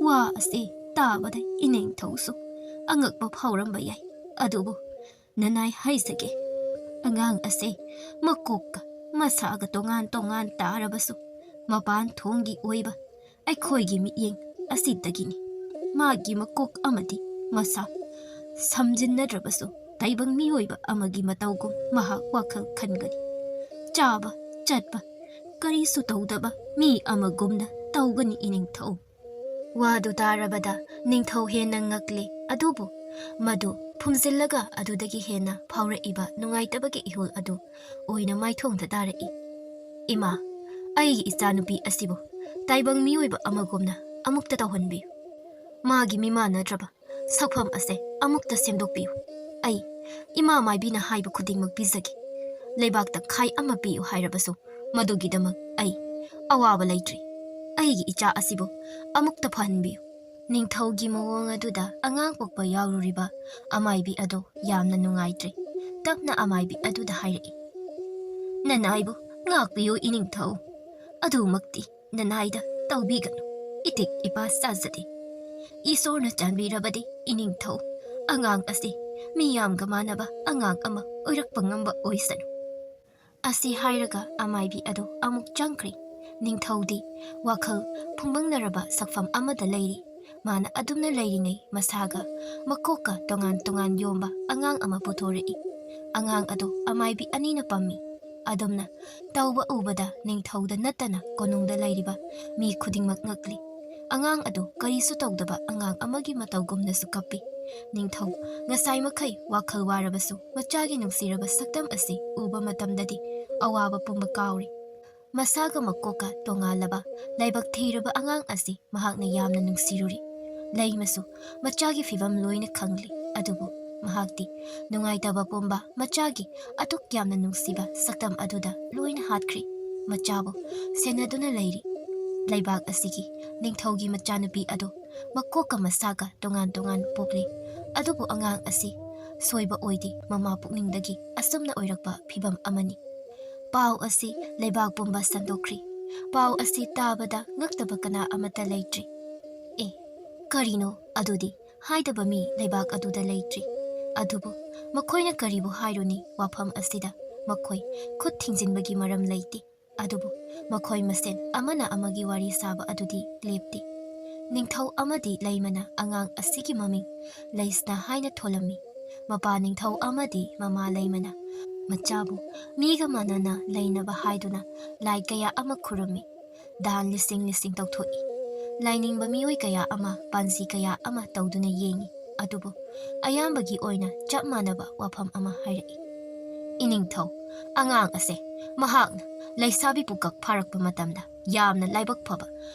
ꯋꯥ ꯑꯁꯤ ꯇꯥꯕꯗ ꯏꯅꯤꯡꯊꯧꯁꯨ ꯑꯉꯛꯄ ꯐꯥꯎꯔꯝꯕ ꯌꯥꯏ꯫ ꯑꯗꯨꯕꯨ ꯅꯅꯥꯏ ꯍꯥꯏꯖꯒꯦ, ꯑꯉꯥꯡ ꯑꯁꯦ ꯃꯀꯣꯛꯀ ꯃꯁꯥꯒ ꯇꯣꯉꯥꯟ ꯇꯣꯉꯥꯟ ꯇꯥꯔꯕꯁꯨ, ꯃꯄꯥꯟ ꯊꯣꯡꯒꯤ ꯑꯣꯏꯕ ꯑꯩꯈꯣꯏꯒꯤ ꯃꯤꯠꯌꯦꯡ ꯑꯁꯤꯗꯒꯤꯅꯤ꯫ ꯃꯥꯒꯤ ꯃꯀꯣꯛ ꯑꯃꯗꯤ ꯃꯁꯥ ꯁꯝꯖꯤꯟꯅꯗ꯭ꯔꯕꯁꯨ, ꯇꯥꯏꯕꯪ ꯃꯤꯑꯣꯏꯕ ꯑꯃꯒꯤ ꯃꯇꯧꯒꯨꯝ ꯃꯍꯥꯛ ꯋꯥꯈꯜ ꯈꯟꯒꯅꯤ꯫ ꯆꯥꯕ, ꯆꯠꯄ, ꯀꯔꯤꯁꯨ ꯇꯧꯗꯕ ꯃꯤ ꯑꯃꯒꯨꯝꯅ ꯇꯧꯒꯅꯤ, ꯏꯅꯤꯡꯊꯧ꯫" ꯋꯥꯗꯨ ꯇꯥꯔꯕꯗ ꯅꯤꯡꯊꯧ ꯍꯦꯟꯅ ꯉꯛꯂꯦ, ꯑꯗꯨꯕꯨ ꯃꯗꯨ ꯐꯨꯝꯖꯤꯜꯂꯒ ꯑꯗꯨꯗꯒꯤ ꯍꯦꯟꯅ ꯐꯥꯎꯔꯛꯏꯕ ꯅꯨꯡꯉꯥꯏꯇꯕꯒꯤ ꯏꯍꯨꯜ ꯑꯗꯨ ꯑꯣꯏꯅ ꯃꯥꯏꯊꯣꯡꯗ ꯇꯥꯔꯛꯏ꯫ "ꯏꯃꯥ, ꯑꯩꯒꯤ ꯏꯆꯥꯅꯨꯄꯤ ꯑꯁꯤꯕꯨ ꯇꯥꯏꯕꯪ ꯃꯤꯑꯣꯏꯕ ꯑꯃꯒꯨꯝꯅ ꯑꯃꯨꯛꯇ ꯇꯧꯍꯟꯕꯤꯌꯨ꯫ ꯃꯥꯒꯤ ꯃꯤꯃꯥꯟꯅꯗ꯭ꯔꯕ ꯁꯛꯐꯝ ꯑꯁꯦ ꯑꯃꯨꯛꯇ ꯁꯦꯝꯗꯣꯛꯄꯤꯌꯨ꯫ ꯑꯩ ꯏꯃꯥ ꯃꯥꯏꯕꯤꯅ ꯍꯥꯏꯕ ꯈꯨꯗꯤꯡꯃꯛ ꯄꯤꯖꯒꯦ꯫ ꯂꯩꯕꯥꯛꯇ ꯈꯥꯏ ꯑꯃ ꯄꯤꯌꯨ ꯍꯥꯏꯔꯕꯁꯨ ꯃꯗꯨꯒꯤꯗꯃꯛ ꯑꯩ ꯑꯋꯥꯕ ꯂꯩꯇ꯭ꯔꯤ꯫ ꯑꯩꯒꯤ ꯏꯆꯥ ꯑꯁꯤꯕꯨ ꯑꯃꯨꯛꯇ ꯐꯍꯟꯕꯤꯌꯨ꯫" ꯅꯤꯡꯊꯧꯒꯤ ꯃꯑꯣꯡ ꯑꯗꯨꯗ ꯑꯉꯥꯡ ꯄꯣꯛꯄ ꯌꯥꯎꯔꯨꯔꯤꯕ ꯑꯃꯥꯏꯕꯤ ꯑꯗꯣ ꯌꯥꯝꯅ ꯅꯨꯡꯉꯥꯏꯇ꯭ꯔꯦ꯫ ꯇꯞꯅ ꯑꯃꯥꯏꯕꯤ ꯑꯗꯨꯗ ꯍꯥꯏꯔꯛꯏ, "ꯅꯅꯥꯏꯕꯨ ꯉꯥꯛꯄꯤꯌꯨ ꯏꯅꯤꯡꯊꯧ꯫ ꯑꯗꯨꯃꯛꯇꯤ ꯅꯅꯥꯏꯗ ꯇꯧꯕꯤꯒꯅꯨ꯫ ꯏꯇꯤꯛ ꯏꯄꯥ ꯆꯥꯖꯗꯦ꯫ ꯏꯁꯣꯔꯅ ꯆꯥꯟꯕꯤꯔꯕꯗꯤ ꯏꯅꯤꯡꯊꯧ, ꯑꯉꯥꯡ ꯑꯁꯤ ꯃꯤꯌꯥꯝꯒ ꯃꯥꯟꯅꯕ ꯑꯉꯥꯡ ꯑꯃ ꯑꯣꯏꯔꯛꯄ ꯉꯝꯕ ꯑꯣꯏꯁꯅꯨ꯫" ꯑꯁꯤ ꯍꯥꯏꯔꯒ ꯑꯃꯥꯏꯕꯤ ꯑꯗꯨ ꯑꯃꯨꯛ ꯆꯪꯈ꯭ꯔꯦ꯫ ꯅꯤꯡꯊꯧꯗꯤ ꯋꯥꯈꯜ ꯐꯨꯡꯕꯪꯅꯔꯕ ꯁꯛꯐꯝ ꯑꯃꯗ ꯂꯩꯔꯤ꯫ ꯃꯥꯅ ꯑꯗꯨꯝꯅ ꯂꯩꯔꯤꯉꯩ ꯃꯁꯥꯒ ꯃꯀꯣꯛꯀ ꯇꯣꯉꯥꯟ ꯇꯣꯉꯥꯟ ꯌꯣꯝꯕ ꯑꯉꯥꯡ ꯑꯃ ꯄꯨꯊꯣꯔꯛꯏ꯫ ꯑꯉꯥꯡ ꯑꯗꯨ ꯑꯃꯥꯏꯕꯤ ꯑꯅꯤꯅ ꯄꯝꯃꯤ꯫ ꯑꯗꯨꯝꯅ ꯇꯧꯕ ꯎꯕꯗ ꯅꯤꯡꯊꯧꯗ ꯅꯠꯇꯅ ꯀꯣꯅꯨꯡꯗ ꯂꯩꯔꯤꯕ ꯃꯤ ꯈꯨꯗꯤꯡꯃꯛ ꯉꯛꯂꯤ꯫ ꯑꯉꯥꯡ ꯑꯗꯨ ꯀꯔꯤꯁꯨ ꯇꯧꯗꯕ ꯑꯉꯥꯡ ꯑꯃꯒꯤ ꯃꯇꯧꯒꯨꯝꯅꯁꯨ ꯀꯞꯄꯤ꯫ ꯅꯤꯡꯊꯧ ꯉꯁꯥꯏ ꯃꯈꯩ ꯋꯥꯈꯜ ꯋꯥꯔꯕꯁꯨ ꯃꯆꯥꯒꯤ ꯅꯨꯡꯁꯤꯔꯕ ꯁꯛꯇꯝ ꯑꯁꯤ ꯎꯕ ꯃꯇꯝꯗꯗꯤ ꯑꯋꯥꯕ ꯄꯨꯝꯕ ꯀꯥꯎꯔꯤ꯫ ꯃꯁꯥꯒ ꯃꯀꯣꯛꯀ ꯇꯣꯉꯥꯜꯂꯕ ꯂꯥꯏꯕꯛ ꯊꯤꯔꯕ ꯑꯉꯥꯡ ꯑꯁꯤ ꯃꯍꯥꯛꯅ ꯌꯥꯝꯅ ꯅꯨꯡꯁꯤꯔꯨꯔꯤ꯫ ꯂꯩꯃꯁꯨ ꯃꯆꯥꯒꯤ ꯐꯤꯕꯝ ꯂꯣꯏꯅ ꯈꯪꯂꯤ꯫ ꯑꯗꯨꯕꯨ ꯃꯍꯥꯛꯇꯤ ꯅꯨꯡꯉꯥꯏꯇꯕ ꯄꯨꯝꯕ ꯃꯆꯥꯒꯤ ꯑꯗꯨꯛ ꯌꯥꯝꯅ ꯅꯨꯡꯁꯤꯕ ꯁꯛꯇꯝ ꯑꯗꯨꯗ ꯂꯣꯏꯅ ꯍꯥꯠꯈ꯭ꯔꯤ꯫ ꯃꯆꯥꯕꯨ ꯁꯦꯟꯅꯗꯨꯅ ꯂꯩꯔꯤ꯫ ꯂꯩꯕꯥꯛ ꯑꯁꯤꯒꯤ ꯅꯤꯡꯊꯧꯒꯤ ꯃꯆꯥꯅꯨꯄꯤ ꯑꯗꯨ ꯃꯀꯣꯛꯀ ꯃꯁꯥꯒ ꯇꯣꯉꯥꯟ ꯇꯣꯉꯥꯟ ꯄꯣꯛꯂꯤ꯫ ꯑꯗꯨꯕꯨ ꯑꯉꯥꯡ ꯑꯁꯤ ꯁꯣꯏꯕ ꯑꯣꯏꯗꯦ, ꯃꯃꯥ ꯄꯨꯛꯅꯤꯡꯗꯒꯤ ꯑꯁꯨꯝꯅ ꯑꯣꯏꯔꯛꯄ ꯐꯤꯕꯝ ꯑꯃꯅꯤ꯫ ꯄꯥꯎ ꯑꯁꯤ ꯂꯩꯕꯥꯛ ꯄꯨꯝꯕ ꯁꯟꯗꯣꯛꯈ꯭ꯔꯤ꯫ ꯄꯥꯎ ꯑꯁꯤ ꯇꯥꯕꯗ ꯉꯛꯇꯕ ꯀꯅꯥ ꯑꯃꯠꯇ ꯂꯩꯇ꯭ꯔꯤ꯫ "ꯑꯦ, ꯀꯔꯤꯅꯣ ꯑꯗꯨꯗꯤ?" ꯍꯥꯏꯗꯕ ꯃꯤ ꯂꯩꯕꯥꯛ ꯑꯗꯨꯗ ꯂꯩꯇ꯭ꯔꯤ꯫ ꯑꯗꯨꯕꯨ ꯃꯈꯣꯏꯅ ꯀꯔꯤꯕꯨ ꯍꯥꯏꯔꯨꯅꯤ? ꯋꯥꯐꯝ ꯑꯁꯤꯗ ꯃꯈꯣꯏ ꯈꯨꯠ ꯊꯤꯡꯖꯤꯟꯕꯒꯤ ꯃꯔꯝ ꯂꯩꯇꯦ꯫ ꯑꯗꯨꯕꯨ ꯃꯈꯣꯏ ꯃꯁꯦꯟ ꯑꯃꯅ ꯑꯃꯒꯤ ꯋꯥꯔꯤ ꯁꯥꯕ ꯑꯗꯨꯗꯤ ꯂꯦꯞꯇꯦ꯫ ꯅꯤꯡꯊꯧ ꯑꯃꯗꯤ ꯂꯩꯃꯅ ꯑꯉꯥꯡ ꯑꯁꯤꯒꯤ ꯃꯃꯤꯡ ꯂꯩꯁꯅꯥ ꯍꯥꯏꯅ ꯊꯣꯜꯂꯝꯃꯤ꯫ ꯃꯄꯥ ꯅꯤꯡꯊꯧ ꯑꯃꯗꯤ ꯃꯃꯥ ꯂꯩꯃꯅ ꯃꯆꯥꯕꯨ ꯃꯤꯒ ꯃꯥꯟꯅꯅ ꯂꯩꯅꯕ ꯍꯥꯏꯗꯨꯅ ꯂꯥꯏ ꯀꯌꯥ ꯑꯃ ꯈꯨꯔꯨꯝꯃꯤ꯫ ꯗꯥꯟ ꯂꯤꯁꯤꯡ ꯂꯤꯁꯤꯡ ꯇꯧꯊꯣꯛꯏ꯫ ꯂꯥꯏꯅꯤꯡꯕ ꯃꯤꯑꯣꯏ ꯀꯌꯥ ꯑꯃ ꯄꯥꯟꯖꯤ ꯀꯌꯥ ꯑꯃ ꯇꯧꯗꯨꯅ ꯌꯦꯡꯉꯤ꯫ ꯑꯗꯨꯕꯨ ꯑꯌꯥꯝꯕꯒꯤ ꯑꯣꯏꯅ ꯆꯞ ꯃꯥꯟꯅꯕ ꯋꯥꯐꯝ ꯑꯃ ꯍꯥꯏꯔꯛꯏ꯫ "ꯏꯅꯤꯡꯊꯧ, ꯑꯉꯥꯡ ꯑꯁꯦ ꯃꯍꯥꯛꯅ ꯂꯩꯁꯥꯕꯤ ꯄꯨꯀꯛ ꯐꯥꯔꯛꯄ ꯃꯇꯝꯗ ꯌꯥꯝꯅ ꯂꯥꯏꯕꯛ ꯐꯕ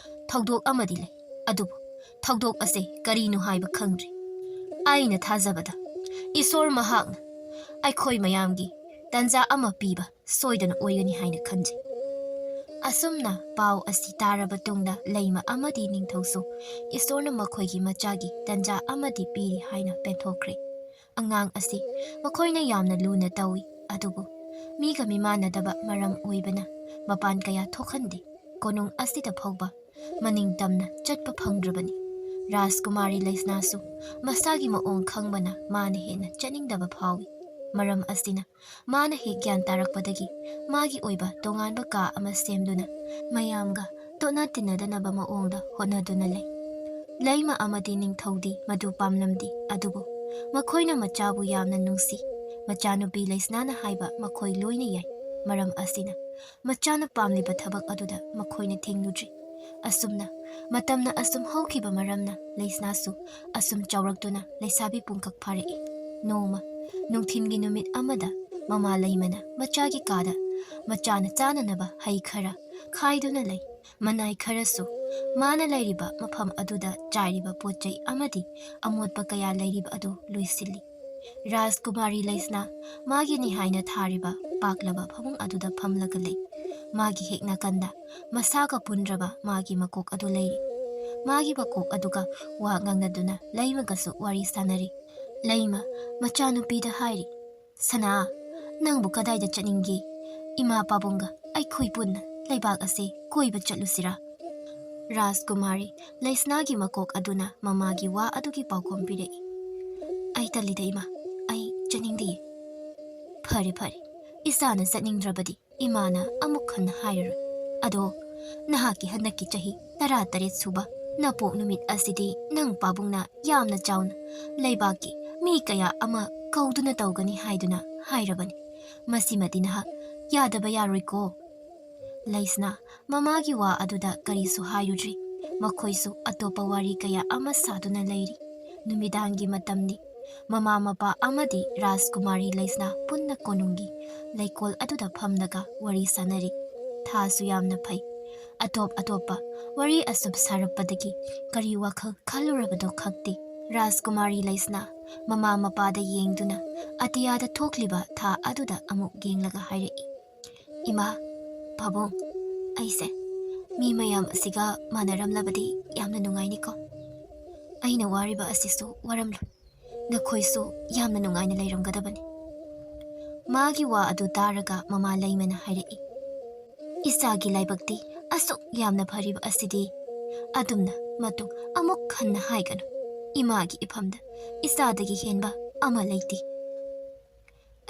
ꯊꯧꯗꯣꯛ ꯑꯃꯗꯤ ꯂꯩ꯫ ꯑꯗꯨꯕꯨ ꯊꯧꯗꯣꯛ ꯑꯁꯦ ꯀꯔꯤꯅꯣ ꯍꯥꯏꯕ ꯈꯪꯗ꯭ꯔꯤ꯫ ꯑꯩꯅ ꯊꯥꯖꯕꯗ ꯏꯁꯣꯔ ꯃꯍꯥꯛꯅ ꯑꯩꯈꯣꯏ ꯃꯌꯥꯝꯒꯤ ꯇꯥꯟꯖꯥ ꯑꯃ ꯄꯤꯕ ꯁꯣꯏꯗꯅ ꯑꯣꯏꯒꯅꯤ ꯍꯥꯏꯅ ꯈꯟꯖꯩ꯫ ꯑꯁꯨꯝꯅ ꯄꯥꯎ ꯑꯁꯤ ꯇꯥꯔꯕ ꯇꯨꯡꯗ ꯂꯩꯃ ꯑꯃꯗꯤ ꯅꯤꯡꯊꯧꯁꯨ ꯏꯁꯣꯔꯅ ꯃꯈꯣꯏꯒꯤ ꯃꯆꯥꯒꯤ ꯇꯟꯖꯥ ꯑꯃꯗꯤ ꯄꯤꯔꯤ ꯍꯥꯏꯅ ꯄꯦꯟꯊꯣꯛꯈ꯭ꯔꯦ꯫ ꯑꯉꯥꯡ ꯑꯁꯤ ꯃꯈꯣꯏꯅ ꯌꯥꯝꯅ ꯂꯨꯅ ꯇꯧꯏ, ꯑꯗꯨꯕꯨ ꯃꯤꯒ ꯃꯤꯃꯥꯟꯅꯗꯕ ꯃꯔꯝ ꯑꯣꯏꯕꯅ ꯃꯄꯥꯟ ꯀꯌꯥ ꯊꯣꯛꯍꯟꯗꯦ꯫ ꯀꯣꯅꯨꯡ ꯑꯁꯤꯗ ꯐꯥꯎꯕ ꯃꯅꯤꯡ ꯇꯝꯅ ꯆꯠꯄ ꯐꯪꯗ꯭ꯔꯕꯅꯤ꯫ ꯔꯥꯖꯀꯨꯃꯥꯔꯤ ꯂꯩꯁꯅꯥꯁꯨ ꯃꯁꯥꯒꯤ ꯃꯑꯣꯡ ꯈꯪꯕꯅ ꯃꯥꯅ ꯍꯦꯟꯅ ꯆꯠꯅꯤꯡꯗꯕ ꯐꯥꯎꯏ꯫ ꯃꯔꯝ ꯑꯁꯤꯅ ꯃꯥꯅ ꯍꯦꯛ ꯒ꯭ꯌꯥꯟ ꯇꯥꯔꯛꯄꯗꯒꯤ ꯃꯥꯒꯤ ꯑꯣꯏꯕ ꯇꯣꯉꯥꯟꯕ ꯀꯥ ꯑꯃ ꯁꯦꯝꯗꯨꯅ ꯃꯌꯥꯝꯒ ꯇꯣꯠꯅ ꯇꯤꯟꯅꯗꯅꯕ ꯃꯑꯣꯡꯗ ꯍꯣꯠꯅꯗꯨꯅ ꯂꯩ꯫ ꯂꯩꯃ ꯑꯃꯗꯤ ꯅꯤꯡꯊꯧꯗꯤ ꯃꯗꯨ ꯄꯥꯝꯂꯝꯗꯦ, ꯑꯗꯨꯕꯨ ꯃꯈꯣꯏꯅ ꯃꯆꯥꯕꯨ ꯌꯥꯝꯅ ꯅꯨꯡꯁꯤ꯫ ꯃꯆꯥꯅꯨꯄꯤ ꯂꯩꯁꯅꯥꯅ ꯍꯥꯏꯕ ꯃꯈꯣꯏ ꯂꯣꯏꯅ ꯌꯥꯏ꯫ ꯃꯔꯝ ꯑꯁꯤꯅ ꯃꯆꯥꯅ ꯄꯥꯝꯂꯤꯕ ꯊꯕꯛ ꯑꯗꯨꯗ ꯃꯈꯣꯏꯅ ꯊꯤꯡꯂꯨꯗ꯭ꯔꯤ꯫ ꯑꯁꯨꯝꯅ ꯃꯇꯝꯅ ꯑꯁꯨꯝ ꯍꯧꯈꯤꯕ ꯃꯔꯝꯅ ꯂꯩꯁꯅꯥꯁꯨ ꯑꯁꯨꯝ ꯆꯥꯎꯔꯛꯇꯨꯅ ꯂꯩꯁꯥꯕꯤ ꯄꯨꯡꯀꯛ ꯐꯥꯔꯛꯏ꯫ ꯅꯣꯡꯃ ꯅꯨꯡꯊꯤꯟꯒꯤ ꯅꯨꯃꯤꯠ ꯑꯃꯗ ꯃꯃꯥ ꯂꯩꯃꯅ ꯃꯆꯥꯒꯤ ꯀꯥꯗ ꯃꯆꯥꯅ ꯆꯥꯅꯅꯕ ꯍꯩ ꯈꯔ ꯈꯥꯏꯗꯨꯅ ꯂꯩ꯫ ꯃꯅꯥꯏ ꯈꯔꯁꯨ ꯃꯥꯅ ꯂꯩꯔꯤꯕ ꯃꯐꯝ ꯑꯗꯨꯗ ꯆꯥꯏꯔꯤꯕ ꯄꯣꯠ ꯆꯩ ꯑꯃꯗꯤ ꯑꯃꯣꯠꯄ ꯀꯌꯥ ꯂꯩꯔꯤꯕ ꯑꯗꯨ ꯂꯣꯏꯁꯤꯜꯂꯤ꯫ ꯔꯥꯖꯀꯨꯃꯥꯔꯤ ꯂꯩꯁꯅꯥ ꯃꯥꯒꯤꯅꯤ ꯍꯥꯏꯅ ꯊꯥꯔꯤꯕ ꯄꯥꯛꯂꯕ ꯐꯃꯨꯡ ꯑꯗꯨꯗ ꯐꯝꯂꯒ ꯂꯩ꯫ ꯃꯥꯒꯤ ꯍꯦꯛ ꯅꯥꯀꯟꯗ ꯃꯁꯥꯒ ꯄꯨꯟꯗ꯭ꯔꯕ ꯃꯥꯒꯤ ꯃꯀꯣꯛ ꯑꯗꯨ ꯂꯩꯔꯤ꯫ ꯃꯥꯒꯤ ꯃꯀꯣꯛ ꯑꯗꯨꯒ ꯋꯥ ꯉꯥꯡꯅꯗꯨꯅ ꯂꯩꯃꯒꯁꯨ ꯋꯥꯔꯤ ꯁꯥꯟꯅꯔꯤ꯫ ꯂꯩꯃ ꯃꯆꯥꯅꯨꯄꯤꯗ ꯍꯥꯏꯔꯤ, "ꯁꯅꯥ, ꯅꯪꯕꯨ ꯀꯗꯥꯏꯗ ꯆꯠꯅꯤꯡꯒꯦ? ꯏꯃꯥ ꯄꯥꯕꯨꯡꯒ ꯑꯩꯈꯣꯏ ꯄꯨꯟꯅ ꯂꯩꯕꯥꯛ ꯑꯁꯦ ꯀꯣꯏꯕ ꯆꯠꯂꯨꯁꯤꯔꯥ?" ꯔꯥꯖꯀꯨꯃꯥꯔꯤ ꯂꯩꯁꯅꯥꯒꯤ ꯃꯀꯣꯛ ꯑꯗꯨꯅ ꯃꯃꯥꯒꯤ ꯋꯥ ꯑꯗꯨꯒꯤ ꯄꯥꯎꯈꯨꯝ ꯄꯤꯔꯛꯏ꯫ "ꯑꯩ ꯇꯜꯂꯤꯗ ꯏꯃꯥ, ꯑꯩ ꯆꯠꯅꯤꯡꯗꯤꯌꯦ꯫" "ꯐꯔꯦ ꯐꯔꯦ, ꯏꯆꯥꯅ ꯆꯠꯅꯤꯡꯗ꯭ꯔꯕꯗꯤ ꯏꯃꯥꯅ ꯑꯃꯨꯛ ꯍꯟꯅ ꯍꯥꯏꯔꯔꯣꯏ꯫ ꯑꯗꯣ ꯅꯍꯥꯛꯀꯤ ꯍꯟꯗꯛꯀꯤ ꯆꯍꯤ ꯇꯔꯥꯇꯔꯦꯠ ꯁꯨꯕ ꯅꯄꯣꯛ ꯅꯨꯃꯤꯠ ꯑꯁꯤꯗꯤ ꯅꯪ ꯄꯥꯕꯨꯡꯅ ꯌꯥꯝꯅ ꯆꯥꯎꯅ ꯂꯩꯕꯥꯛꯀꯤ ꯃꯤ ꯀꯌꯥ ꯑꯃ ꯀꯧꯗꯨꯅ ꯇꯧꯒꯅꯤ ꯍꯥꯏꯗꯨꯅ ꯍꯥꯏꯔꯕꯅꯤ꯫ ꯃꯁꯤꯃꯗꯤ ꯅꯍꯥꯛ ꯌꯥꯗꯕ ꯌꯥꯔꯣꯏꯀꯣ꯫" ꯂꯩꯁꯅꯥ ꯃꯃꯥꯒꯤ ꯋꯥ ꯑꯗꯨꯗ ꯀꯔꯤꯁꯨ ꯍꯥꯏꯔꯨꯗ꯭ꯔꯤ꯫ ꯃꯈꯣꯏꯁꯨ ꯑꯇꯣꯞꯄ ꯋꯥꯔꯤ ꯀꯌꯥ ꯑꯃ ꯁꯥꯗꯨꯅ ꯂꯩꯔꯤ꯫ ꯅꯨꯃꯤꯗꯥꯡꯒꯤ ꯃꯇꯝꯅꯤ꯫ ꯃꯃꯥ ꯃꯄꯥ ꯑꯃꯗꯤ ꯔꯥꯖꯀꯨꯃꯥꯔꯤ ꯂꯩꯁꯅꯥ ꯄꯨꯟꯅ ꯀꯣꯅꯨꯡꯒꯤ ꯂꯩꯀꯣꯜ ꯑꯗꯨꯗ ꯐꯝꯂꯒ ꯋꯥꯔꯤ ꯁꯥꯅꯔꯤ꯫ ꯊꯥꯁꯨ ꯌꯥꯝꯅ ꯐꯩ꯫ ꯑꯇꯣꯞ ꯑꯇꯣꯞꯄ ꯋꯥꯔꯤ ꯑꯁꯨꯝ ꯁꯥꯔꯛꯄꯗꯒꯤ ꯀꯔꯤ ꯋꯥꯈꯜ ꯈꯜꯂꯨꯔꯕꯅꯣ ꯈꯪꯗꯦ꯫ ꯔꯥꯖꯀꯨꯃꯥꯔꯤ ꯂꯩꯁꯅꯥ ꯃꯃꯥ ꯃꯄꯥꯗ ꯌꯦꯡꯗꯨꯅ ꯑꯇꯤꯌꯥꯗ ꯊꯣꯛꯂꯤꯕ ꯊꯥ ꯑꯗꯨꯗ ꯑꯃꯨꯛ ꯌꯦꯡꯂꯒ ꯍꯥꯏꯔꯛꯏ, "ꯏꯃꯥ, ꯄꯥꯕꯨꯡ, ꯑꯩꯁꯦ ꯃꯤ ꯃꯌꯥꯝ ꯑꯁꯤꯒ ꯃꯥꯟꯅꯔꯝꯂꯕꯗꯤ ꯌꯥꯝꯅ ꯅꯨꯡꯉꯥꯏꯅꯤꯀꯣ꯫ ꯑꯩꯅ ꯋꯥꯔꯤꯕ ꯑꯁꯤꯁꯨ ꯋꯥꯔꯝꯂꯣꯏ꯫ ꯅꯈꯣꯏꯁꯨ ꯌꯥꯝꯅ ꯅꯨꯡꯉꯥꯏꯅ ꯂꯩꯔꯝꯒꯗꯕꯅꯤ꯫ ꯃꯥꯒꯤ ꯋꯥ ꯑꯗꯨ ꯇꯥꯔꯒ ꯃꯃꯥ ꯂꯩꯃꯅ ꯍꯥꯏꯔꯛꯏ, "ꯏꯆꯥꯒꯤ ꯂꯥꯏꯕꯛꯇꯤ ꯑꯁꯨꯛ ꯌꯥꯝꯅ ꯐꯔꯤꯕ ꯑꯁꯤꯗꯤ ꯑꯗꯨꯝꯅ ꯃꯇꯨꯡ ꯑꯃꯨꯛ ꯍꯟꯅ ꯍꯥꯏꯒꯅꯨ꯫ ꯏꯃꯥꯒꯤ ꯏꯐꯝꯗ ꯏꯆꯥꯗꯒꯤ ꯍꯦꯟꯕ ꯑꯃ ꯂꯩꯇꯦ꯫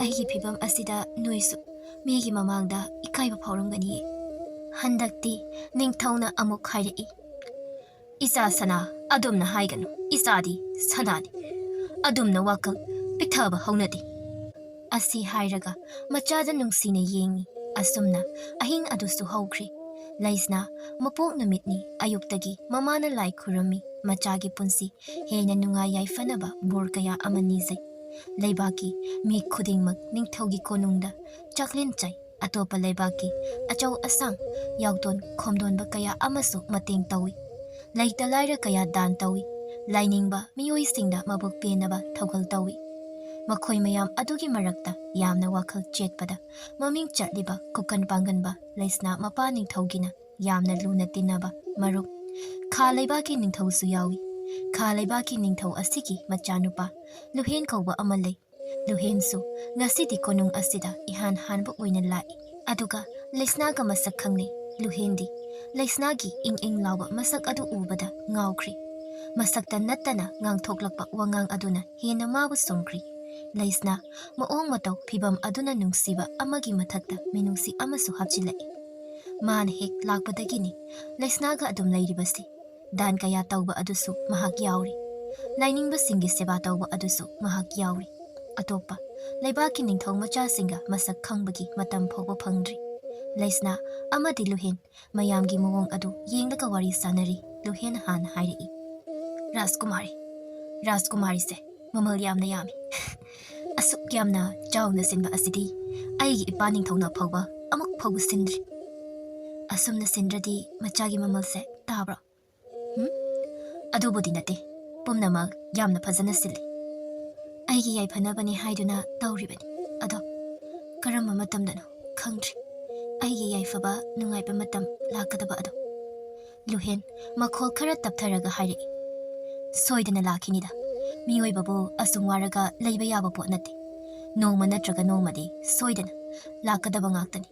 ꯑꯩꯒꯤ ꯐꯤꯕꯝ ꯑꯁꯤꯗ ꯅꯣꯏꯁꯨ ꯃꯤꯒꯤ ꯃꯃꯥꯡꯗ ꯏꯀꯥꯏꯕ ꯐꯥꯎꯔꯝꯒꯅꯤꯌꯦ꯫" ꯍꯟꯗꯛꯇꯤ ꯅꯤꯡꯊꯧꯅ ꯑꯃꯨꯛ ꯍꯥꯏꯔꯛꯏ, "ꯏꯆꯥ ꯁꯅꯥ, ꯑꯗꯨꯝꯅ ꯍꯥꯏꯒꯅꯨ, ꯏꯆꯥꯗꯤ ꯁꯅꯥꯅꯤ꯫ ꯑꯗꯨꯝꯅ ꯋꯥꯈꯜ ꯄꯤꯛꯊꯕ ꯍꯧꯅꯗꯦ꯫" ꯑꯁꯤ ꯍꯥꯏꯔꯒ ꯃꯆꯥꯗ ꯅꯨꯡꯁꯤꯅ ꯌꯦꯡꯉꯤ꯫ ꯑꯁꯨꯝꯅ ꯑꯍꯤꯡ ꯑꯗꯨꯁꯨ ꯍꯧꯈ꯭ꯔꯦ꯫ ꯂꯩꯁꯅꯥ ꯃꯄꯣꯛ ꯅꯨꯃꯤꯠꯅꯤ꯫ ꯑꯌꯨꯛꯇꯒꯤ ꯃꯃꯥꯅ ꯂꯥꯏ ꯈꯨꯔꯨꯝꯃꯤ꯫ ꯃꯆꯥꯒꯤ ꯄꯨꯟꯁꯤ ꯍꯦꯟꯅ ꯅꯨꯡꯉꯥꯏ ꯌꯥꯏꯐꯅꯕ ꯕꯣꯔ ꯀꯌꯥ ꯑꯃ ꯅꯤꯖꯩ꯫ ꯂꯩꯕꯥꯛꯀꯤ ꯃꯤ ꯈꯨꯗꯤꯡꯃꯛ ꯅꯤꯡꯊꯧꯒꯤ ꯀꯣꯅꯨꯡꯗ ꯆꯥꯛꯂꯦꯟ ꯆꯥꯏ꯫ ꯑꯇꯣꯞꯄ ꯂꯩꯕꯥꯛꯀꯤ ꯑꯆꯧ ꯑꯁꯥꯡ ꯌꯥꯎꯇꯣꯟ ꯈꯣꯝꯗꯣꯟꯕ ꯀꯌꯥ ꯑꯃꯁꯨ ꯃꯇꯦꯡ ꯇꯧꯏ꯫ ꯂꯩꯇ ꯂꯥꯏꯔ ꯀꯌꯥ ꯗꯥꯟ ꯇꯧꯏ꯫ ꯂꯥꯏꯅꯤꯡꯕ ꯃꯤꯑꯣꯏꯁꯤꯡꯗ ꯃꯕꯨꯛ ꯄꯦꯟꯅꯕ ꯊꯧꯒꯜ ꯇꯧꯏ꯫ ꯃꯈꯣꯏ ꯃꯌꯥꯝ ꯑꯗꯨꯒꯤ ꯃꯔꯛꯇ ꯌꯥꯝꯅ ꯋꯥꯈꯜ ꯆꯦꯠꯄꯗ ꯃꯃꯤꯡ ꯆꯠꯂꯤꯕ ꯀꯨꯀꯟ ꯄꯥꯡꯒꯟꯕ ꯂꯩꯁꯅꯥ ꯃꯄꯥ ꯅꯤꯡꯊꯧꯒꯤꯅ ꯌꯥꯝꯅ ꯂꯨꯅ ꯇꯤꯟꯅꯕ ꯃꯔꯨꯞ ꯈꯥ ꯂꯩꯕꯥꯛꯀꯤ ꯅꯤꯡꯊꯧꯁꯨ ꯌꯥꯎꯏ꯫ ꯈꯥ ꯂꯩꯕꯥꯛꯀꯤ ꯅꯤꯡꯊꯧ ꯑꯁꯤꯒꯤ ꯃꯆꯥꯅꯨꯄꯥ ꯂꯨꯍꯦꯟ ꯀꯧꯕ ꯑꯃ ꯂꯩ꯫ ꯂꯨꯍꯦꯟꯁꯨ ꯉꯁꯤꯗꯤ ꯀꯣꯅꯨꯡ ꯑꯁꯤꯗ ꯏꯍꯥꯟ ꯍꯥꯟꯕ ꯑꯣꯏꯅ ꯂꯥꯛꯏ꯫ ꯑꯗꯨꯒ ꯂꯩꯁꯅꯥꯒ ꯃꯁꯛ ꯈꯪꯅꯩ꯫ ꯂꯨꯍꯦꯟꯗꯤ ꯂꯩꯁꯅꯥꯒꯤ ꯏꯪ ꯏꯪ ꯂꯥꯎꯕ ꯃꯁꯛ ꯑꯗꯨ ꯎꯕꯗ ꯉꯥꯎꯈ꯭ꯔꯦ꯫ ꯃꯁꯛꯇ ꯅꯠꯇꯅ ꯉꯥꯡꯊꯣꯛꯂꯛꯄ ꯋꯥꯉꯥꯡ ꯑꯗꯨꯅ ꯍꯦꯟꯅ ꯃꯥꯕꯨ ꯁꯨꯝꯈ꯭ꯔꯦ꯫ ꯂꯩꯁꯅꯥ ꯃꯑꯣꯡ ꯃꯇꯧ ꯐꯤꯕꯝ ꯑꯗꯨꯅ ꯅꯨꯡꯁꯤꯕ ꯑꯃꯒꯤ ꯃꯊꯛꯇ ꯃꯤꯅꯨꯡꯁꯤ ꯑꯃꯁꯨ ꯍꯥꯞꯆꯤꯜꯂꯛꯏ꯫ ꯃꯥꯅ ꯍꯦꯛ ꯂꯥꯛꯄꯗꯒꯤꯅꯤ ꯂꯩꯁꯅꯥꯒ ꯑꯗꯨꯝ ꯂꯩꯔꯤꯕꯁꯤ꯫ ꯗꯥꯟ ꯀꯌꯥ ꯇꯧꯕ ꯑꯗꯨꯁꯨ ꯃꯍꯥꯛ ꯌꯥꯎꯔꯤ꯫ ꯂꯥꯏꯅꯤꯡꯕꯁꯤꯡꯒꯤ ꯁꯦꯕꯥ ꯇꯧꯕ ꯑꯗꯨꯁꯨ ꯃꯍꯥꯛ ꯌꯥꯎꯔꯤ꯫ ꯑꯇꯣꯞꯄ ꯂꯩꯕꯥꯛꯀꯤ ꯅꯤꯡꯊꯧ ꯃꯆꯥꯁꯤꯡꯒ ꯃꯁꯛ ꯈꯪꯕꯒꯤ ꯃꯇꯝ ꯐꯥꯎꯕ ꯐꯪꯗ꯭ꯔꯤ꯫ ꯂꯩꯁꯅꯥ ꯑꯃꯗꯤ ꯂꯨꯍꯦꯟ ꯃꯌꯥꯝꯒꯤ ꯃꯑꯣꯡ ꯑꯗꯨ ꯌꯦꯡꯂꯒ ꯋꯥꯔꯤ ꯁꯥꯟꯅꯔꯤ꯫ ꯂꯨꯍꯦꯟ ꯍꯥꯟꯅ ꯍꯥꯏꯔꯛꯏ, "ꯔꯥꯖꯀꯨꯃꯥꯔꯤ, ꯔꯥꯖꯀꯨꯃꯥꯔꯤꯁꯦ ꯃꯃꯜ ꯌꯥꯝꯅ ꯌꯥꯝꯃꯤ꯫ ꯑꯁꯨꯛ ꯌꯥꯝꯅ ꯆꯥꯎꯅ ꯁꯤꯟꯕ ꯑꯁꯤꯗꯤ ꯑꯩꯒꯤ ꯏꯄꯥ ꯅꯤꯡꯊꯧꯅ ꯐꯥꯎꯕ ꯑꯃꯨꯛ ꯐꯥꯎꯕ ꯁꯤꯟꯗ꯭ꯔꯤ꯫ ꯑꯁꯨꯝꯅ ꯁꯤꯟꯗ꯭ꯔꯗꯤ ꯃꯆꯥꯒꯤ ꯃꯃꯜꯁꯦ ꯇꯥꯕ꯭ꯔꯣ?" "ꯍꯨꯝ? ꯑꯗꯨꯕꯨꯗꯤ ꯅꯠꯇꯦ꯫ ꯄꯨꯝꯅꯃꯛ ꯌꯥꯝꯅ ꯐꯖꯅ ꯁꯤꯜꯂꯤ꯫ ꯑꯩꯒꯤ ꯌꯥꯏꯐꯅꯕꯅꯤ ꯍꯥꯏꯗꯨꯅ ꯇꯧꯔꯤꯕꯅꯤ꯫ ꯑꯗꯣ ꯀꯔꯝꯕ ꯃꯇꯝꯗꯅꯣ ꯈꯪꯗ꯭ꯔꯤ꯫ ꯑꯩꯒꯤ ꯌꯥꯏꯐꯕ ꯅꯨꯡꯉꯥꯏꯕ ꯃꯇꯝ ꯂꯥꯛꯀꯗꯕ ꯑꯗꯣ꯫ ꯂꯨꯍꯦꯟ ꯃꯈꯣꯜ ꯈꯔ ꯇꯞꯊꯔꯒ ꯍꯥꯏꯔꯛꯏ, "ꯁꯣꯏꯗꯅ ꯂꯥꯛꯈꯤꯅꯤꯗ꯫ ꯃꯤꯑꯣꯏꯕꯕꯨ ꯑꯁꯨꯝ ꯋꯥꯔꯒ ꯂꯩꯕ ꯌꯥꯕ ꯄꯣꯠ ꯅꯠꯇꯦ꯫ ꯅꯣꯡꯃ ꯅꯠꯇ꯭ꯔꯒ ꯅꯣꯡꯃꯗꯤ ꯁꯣꯏꯗꯅ ꯂꯥꯛꯀꯗꯕ ꯉꯥꯛꯇꯅꯤ꯫